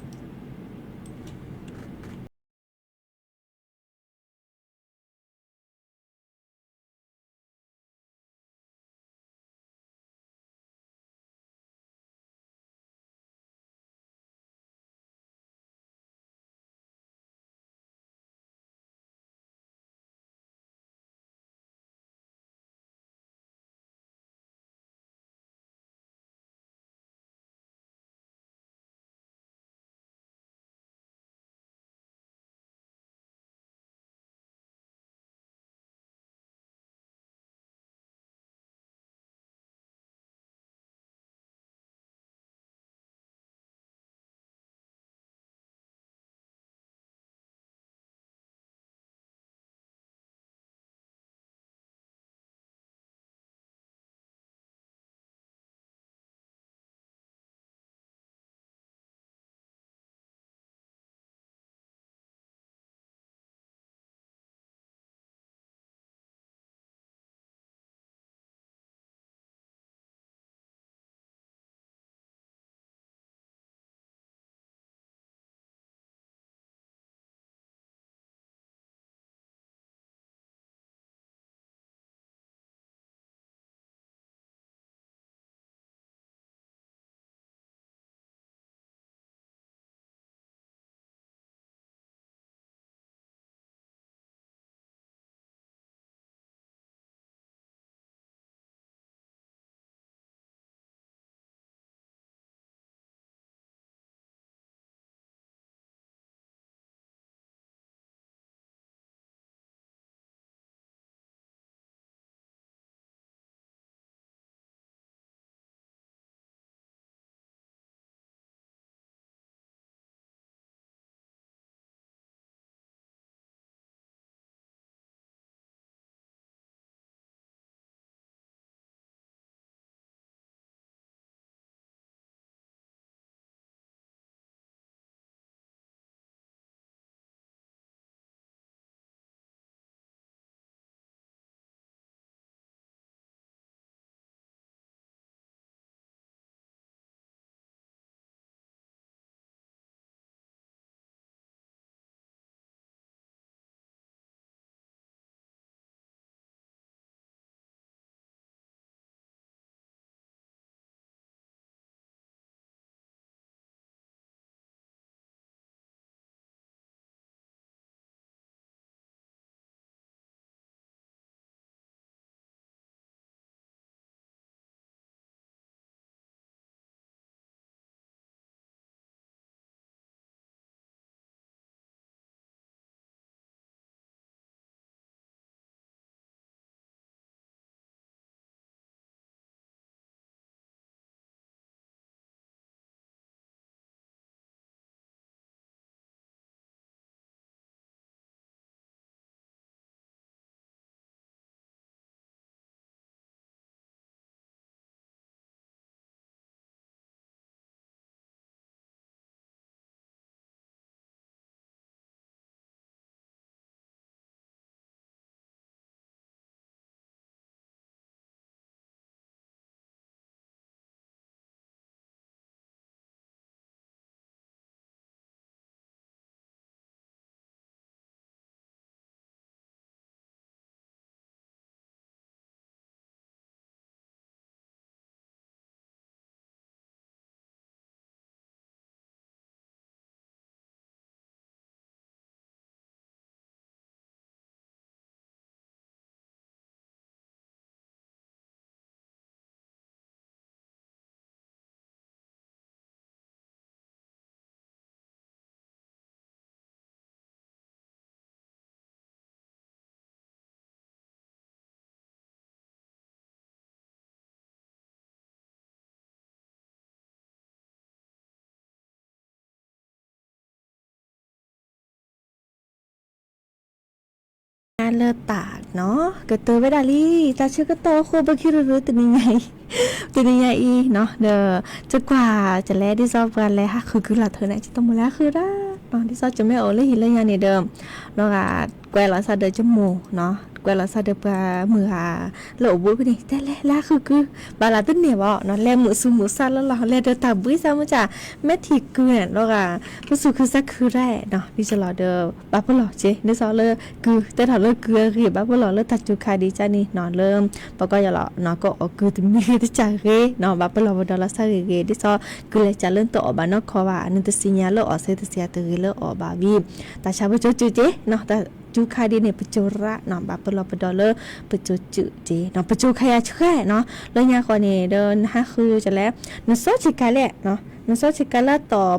လၢတၢ်နီၤ ကတိၤဝဲဒၣ်လံ တၢ်ဆၢကတီၢ်အဃိ ပခံရူၤရူၤတနံၤညါအံၤ, တနံၤညါအံၤနီၤ ဒီး ကကွၢ်ကလဲၤ ဒ်သိးပှၤလဲၤဟးဃုာ်ကုလီၤထၢန့ၣ် ကတိၤမိၢ်လဲၤဟးဃုာ်ဒၣ်နီၤ ဒ်သိးကမ့ၢ်အိၣ်လၢဟံၣ်လၢညါန့ၣ်ဒီး နီၤဂၤ ကွဲးလီၤစၢ်ဒီးကမိၢ်နီၤ ကွဲးလီၤစၢ်ဒီးပှၤမုၢ်ဂၤ လၢအိၣ်ဘူးဖဲန့ၣ် တဲလဲၤ လဲၤဟးဃုာ်ကု ဘၣ်လၢတန့ၢ်ဘၣ်နီၤ လဲၤမုာ်ဆူးမုာ်ဆါလၢလီၤ လဲၤဒီးတၢ်ဘှံးစၢ်မုၢ်ကၢ် မ့ၢ်ထံၣ်ကုန့ၣ် နီၤဂၤ ပစူၢ်ခုစၢ်ခုရၣ်နီၤ ဒ်သိးလီၤဒီး ဘၣ်ပလီၢ်က့ၤ ဒ်သိးလၢကု တဲထီၣ်လၢကုအဂ့ၢ် ဘၣ်ပလီၢ်လၢတၢ်စူၤခါဒံးကန့ၣ်နီၤ လၢ ပှၤကညီလီၤနီၤ ကအီၣ်ကုတမံၤဂ့ၤတကးဂ့ၤနီၤ ဘၣ်ပလီၢ်ပဒီလီၤစၢ်ဂ့ၤဂ့ၤ ဒ်သိးကုလဲၤကးလၢနတအီၣ်ဘၣ်နီၢ်ခီဘၣ် နတသ့ၣ်ညါလၢအီၣ်စ့တသ့ၣ်ညါတဂ့ၤလၢအီၣ်ဘၣ်ဝံၤ တၢ်ဆါပကၠိကုက့ၤနီၤ တၢ်စူၤခါဒ်န့ၣ် ပကၠိရၣ်နီၤ ဘၣ်ပလီၢ်ပဒီလၢ ပကၠိကုက့ၤနီၤ ပကၠိခါယၤဆှဲနီၤ လၢညါဃီန့ၣ်ဒီး နဟးဃုာ်ကလဲၤ နစီဆ့ကၤလဲၣ်နီၤ နစီဆ့ကၤလၢအတီၢ်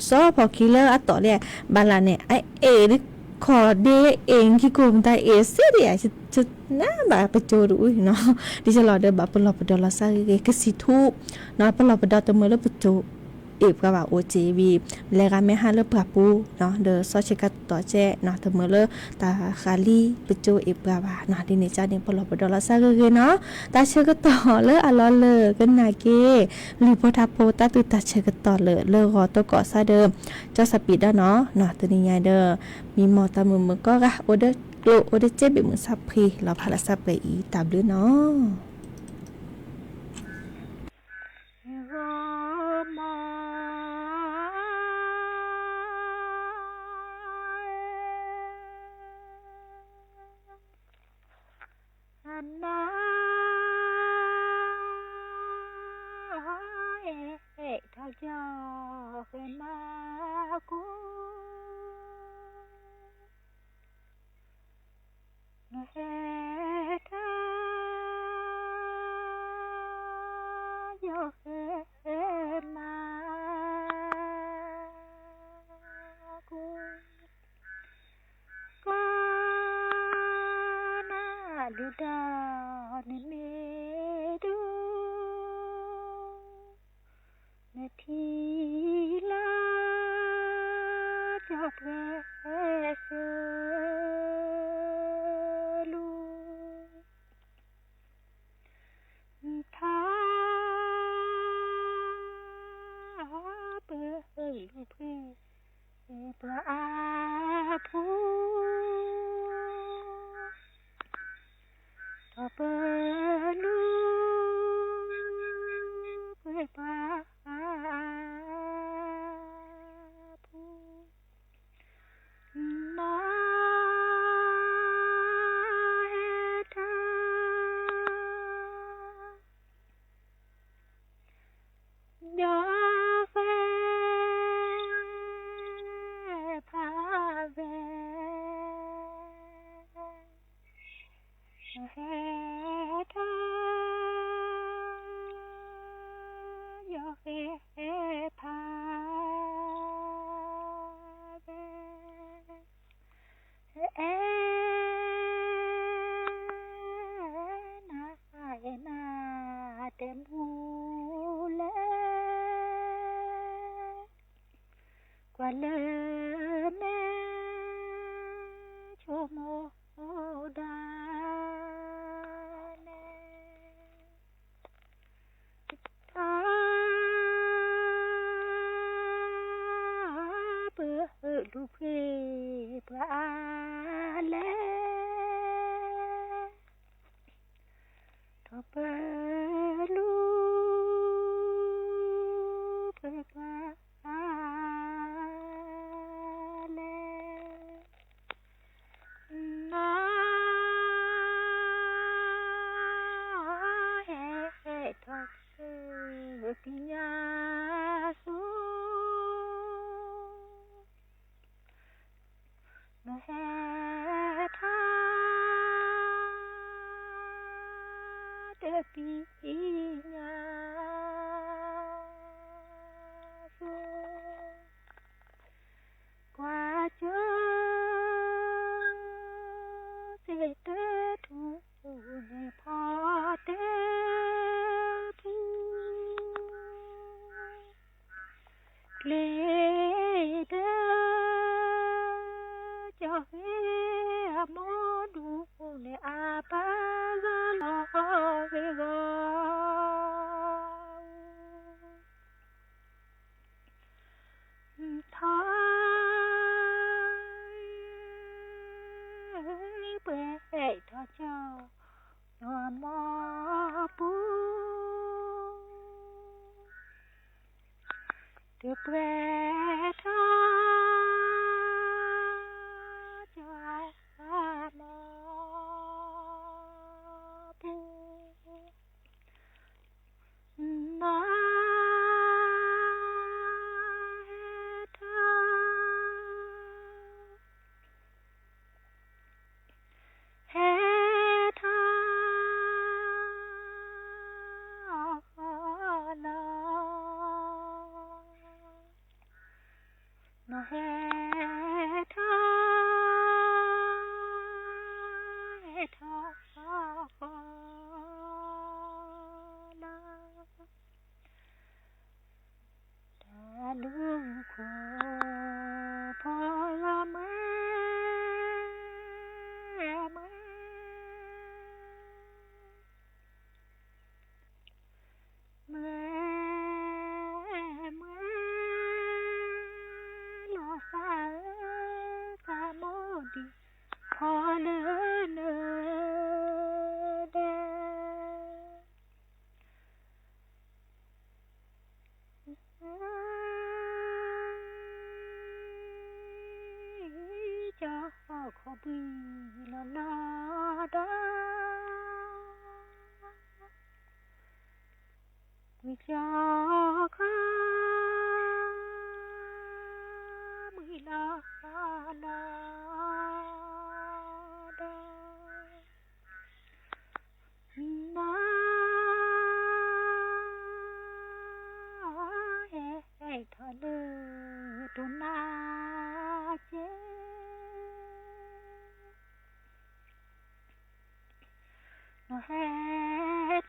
စီဖီၣ်ခံလၢအတီၢ်လဲၣ် ဘၣ်လၢန့ၣ် အအဲၣ် ခီၣ်ဒ့အ့ၣ်ခံကိၢ်မတၤအ့ၣ်စ့ဒံး နဘၣ်ပကၠိတအူနီၤ ဒ်သိးလီၤဒီး ဘၣ်ပလီၢ်ပဒီလီၤစၢ်ဂ့ၤဂ့ၤ ကစံၣ်ထူနီၤ ပလီၢ်ပဒီတမုာ်လၢပကၠိ အ့ၣ်ပှၤဘၣ်အိၣ်က့ၤဝံၤ လဲၤဂၤမ့ၢ်ဟးလၢပှၢ်ပူၤနီၤ ဒီးစီဆ့ကၤတီၢ်ကဲနီၤ တမုာ်လၢတၢ်ဃးလံပကၠိအ့ၣ်ပှၤဘၣ်နီၤ ဒ်န့ၣ်ကန့ၣ် ပလီၢ်ပဒီလီၤစၢ်ဂ့ၤဂ့ၤနီၤ တၢ်ဆၢကတီၢ်လၢအလီၢ်လၢကနၣ်က့ၤ လုၢ်ဖိထါဖိတၢ်သူၣ်တၢ်ဆၢကတီၢ်လၢ လၢဂီၤသကိးစၢ်ဒီး ကၠီစီၤပံးဒီနီၤ တနံၤညါဒီး မံမီၢ်တၢ်မုာ်မုာ်ကိးဂၤ အိၣ်ဒီးကျိ အိၣ်ဒီးစ့ဘ့ၣ်မုၢ်ဆါဖှံ လီၤဖးလၢဆါပှဲၤအံၤ တၢ်ဘျုးနီၤ ဂီၤမး အနၤ အဲၣ်ထီၣ်ကၠီဃဲမၤကူ နဟဲထီၣ် ယီၤဃဲမၤ ကူ ကနၣ်ဒုးဒီးနမ့ၢ်ဒုး နထံၣ်လၢ ကၠီၤပှဲၤစၢလူၤ ထါ ပလူၤဖှဲ ပှၤအါဖူ ထီၣ်ပလူၤ ပှဲၤပှၤအါဖူ နီၢ် ဟဲထီၣ် ညီဖဲ ဖးဝဲ ဟဲထီၣ် ညီဖဲ ဖးဝဲ အဲ နၤ အဲ နၤ တဲမူလဲၣ် ကွၢ်လၢမဲ ဆိကမိၣ်ဒၣ်လဲၣ် ထါ ပလူၤဖှဲ ပှၤအါလဲၣ် ထီၣ်ပလူၤ ပှဲၤပှၤအါ လဲၣ် နီၢ် ဟဲထီၣ် သ့ၣ်ညါစိ နဟဲထီၣ် တသ့ၣ်ညါစိ ကွၢ်ကၠိ သ့ၣ်တထူၣ်န့ၣ် ဖီတထူၣ် ကျ့ဒီး ကၠီၤဃဲအမိၢ်ဒူ ဒုးပှဲၤထီၣ် ကၠီမီၤပူၤ နီၢ်ဟဲထီၣ် ဟဲထီၣ်လီၤ နီၢ်ဟဲထီၣ် ဟဲထီၣ်လီၤ တၢ်လူၤခိၣ်ဖီလီၤ မွဲမွဲ မွဲမွဲ လီၤသးဧၢ သးမိၢ်ဒံး ဖီလၢနဒဲ ကၠီခီၣ်ဘှံးလီၤလီၤဒီး ဝံၤကၠီခီၣ် ဘှံးလီၤလီၤဒီး နီၢ်ဟဲထီၣ်လၢတိၢ်နါကဲ နီၢ်ဟဲ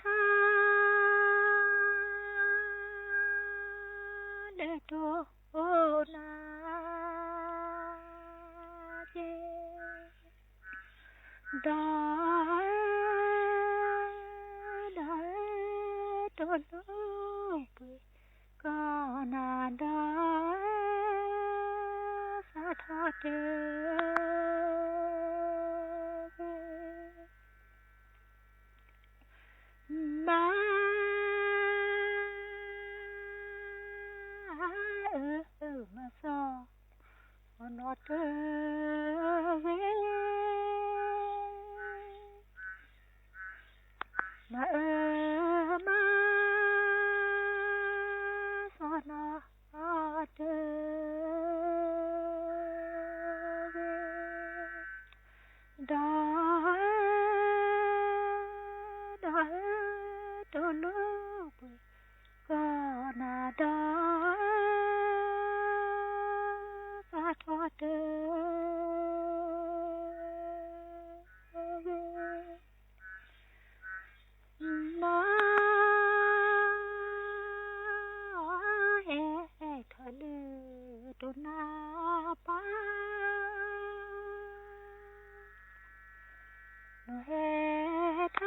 ထီၣ် လၢတိၢ်နါကဲ ဒီး ဒီး တိၢ်လိာ်ပှ့ၤ ကီၢ်နၤဒီး စးထီၣ်တ မါ အၢ မါစီၤ နီၢ်တဂ့ၤ မါအၢ မါစီၤနီၢ်တဂ့ၤ ဒီး ဒီး တိၢ်လိာ်ပှ့ၤ ကီၢ်နၤဒီး စးထီၣ်တ နီၢ်ဟဲထီၣ်လ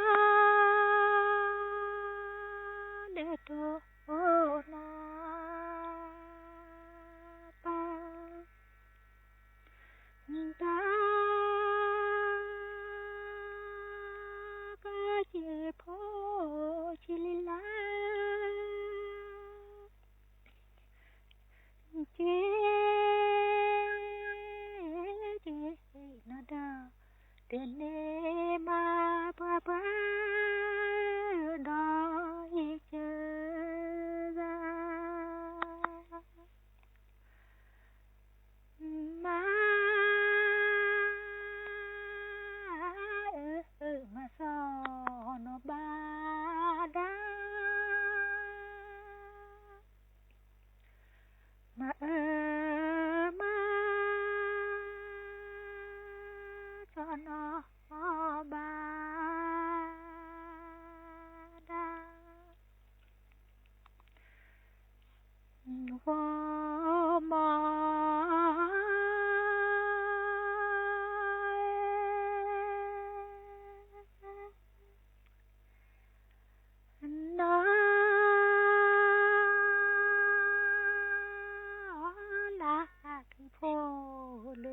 ၢတိၢ်နါပၤ နီၢ်ဟဲထီၣ်လၢတိၢ်နါ ပၤ တၢ် ကစ့ဖိဆံလံလၢ က့ၤ က့ၤ နဒီး တန့ၢ်မၤပှၤပှၤ ဒီးဟံၣ်ကဂၤ မါ အၢ မါစီၤနီၢ်ဘၣ်ဒၣ် မါအၢ မါ စီၤနီၢ်ဘၣ်ဒၣ် ဂီၤမီ နီၢ် လၢ်ကဖိလၢ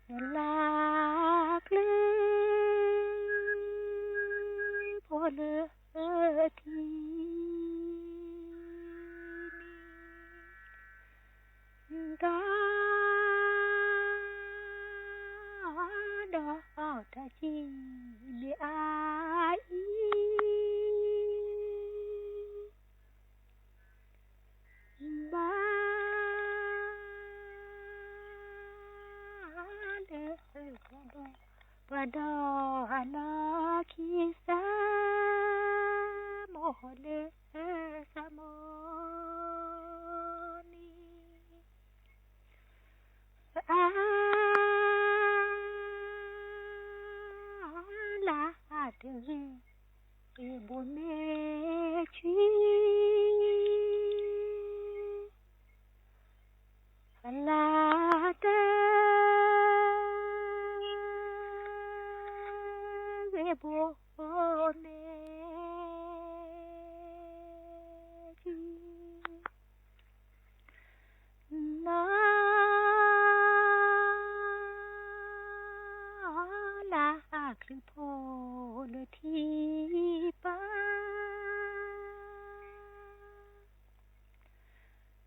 ထံ လၢ်ကလုၢ်ဖိ လၢထံန့ၣ် ဒီးတၢ်စံးမ့ၢ်အအံၤ ဘၣ်လၢပှၤဒီး ပှၤဒီးအလီၢ်ခံ စၢ်မိၣ်လၢစၢ်မိၣ်န့ၣ် အါ လၢတဂ့ၤ ဘိမ့ၢ်ဆံ လၢတဂ့ၤဘိမ့ၢ်ဆံ နီၢ် လၢအချုးဖိလၢထံပၤ နီ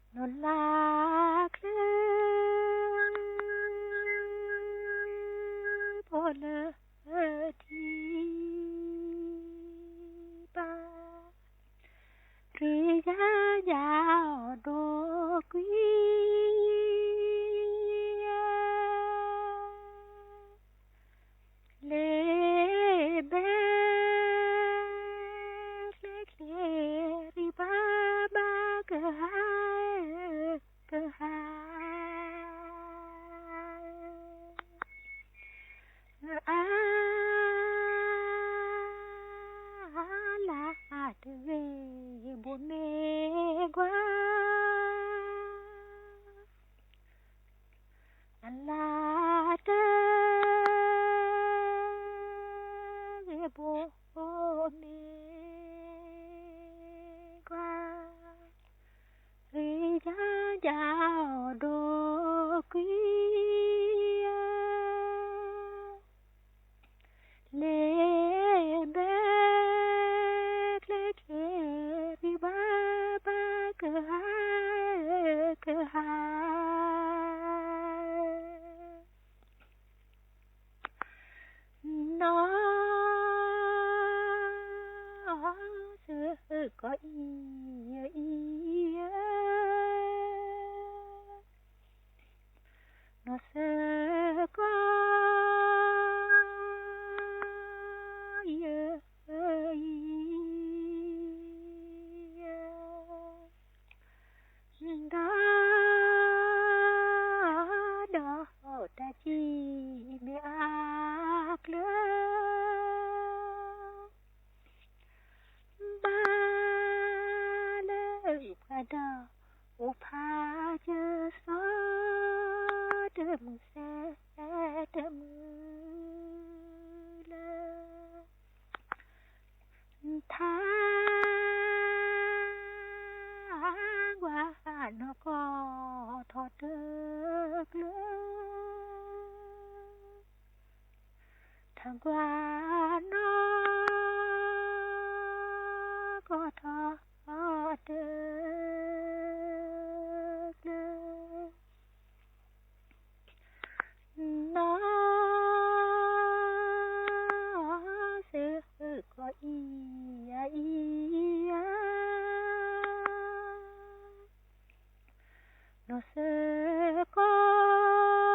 ၢ် လၢချုးဖိလၢထံပၤ ရံယါယၤအီၤဒိကွံာ် လ့ဘဲ ချ့ချ့ ရံဘၣ်ဘၣ်ကဟါ ကဟါ အါ လၢတဂ့ၤ ဘိမ့ၢ်ကွၢ် အလၢတဂ့ၤ ဘိမ့ၢ်ကွၢ် ရံယါယၤအီၤဒိကွံာ် လ့ဘဲ ချ့ချ့ ရံဘၣ်ဘၣ်ကဟါ ကဟါ နီၢ် စ့ၢ်ကီးအံၤ အံၤ နီၢ် စ့ၢ်ကီးအံၤ အံၤ ဒီး ဒီးတၢ်စံးမ့ၢ်အါကျၢၤ ဘၣ်လၢပှၤဒီး အိၣ်ဖးစၢၤစီၤ တမုၢ်စဲတမုၢ်လၢ ထါ ကွၢ်နီၢ်ကီၢ်ထီၣ်တကျၢၤ ထါ ကွၢ်နီၢ်ကီၢ်ထီၣ်တကျၢၤ နီၢ် စ့ၢ်ကီးအံၤ အံၤ နီၢ် စ့ၢ်ကီး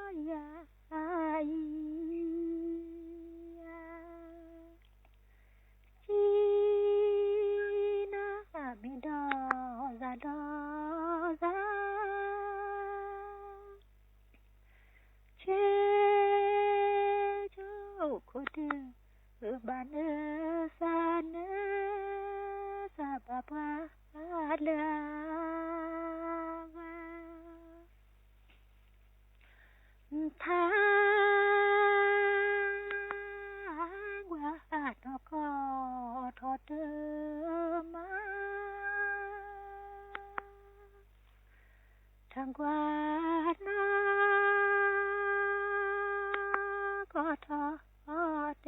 ယၤ အံၤ စံနါ မ့ၢ်ဒီးစၤဒီးစၤ ဆ့ကၠိခိၣ်ဒုး ဘၣ်နၢၤစၢ်နၢၤစၢ် ဘၣ်ပှၤလၢအဂၤ ထါ ကွၢ်နီၢ်ကီၢ်ထီၣ်တမါ ထါ ကွၢ်နီၢ်ကီၢ်ထီၣ်တ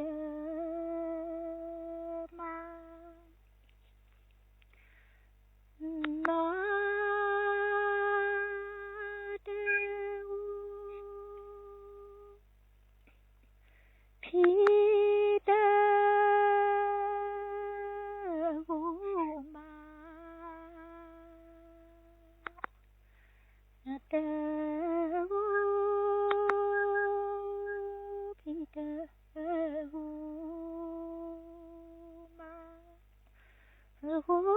အိၣ်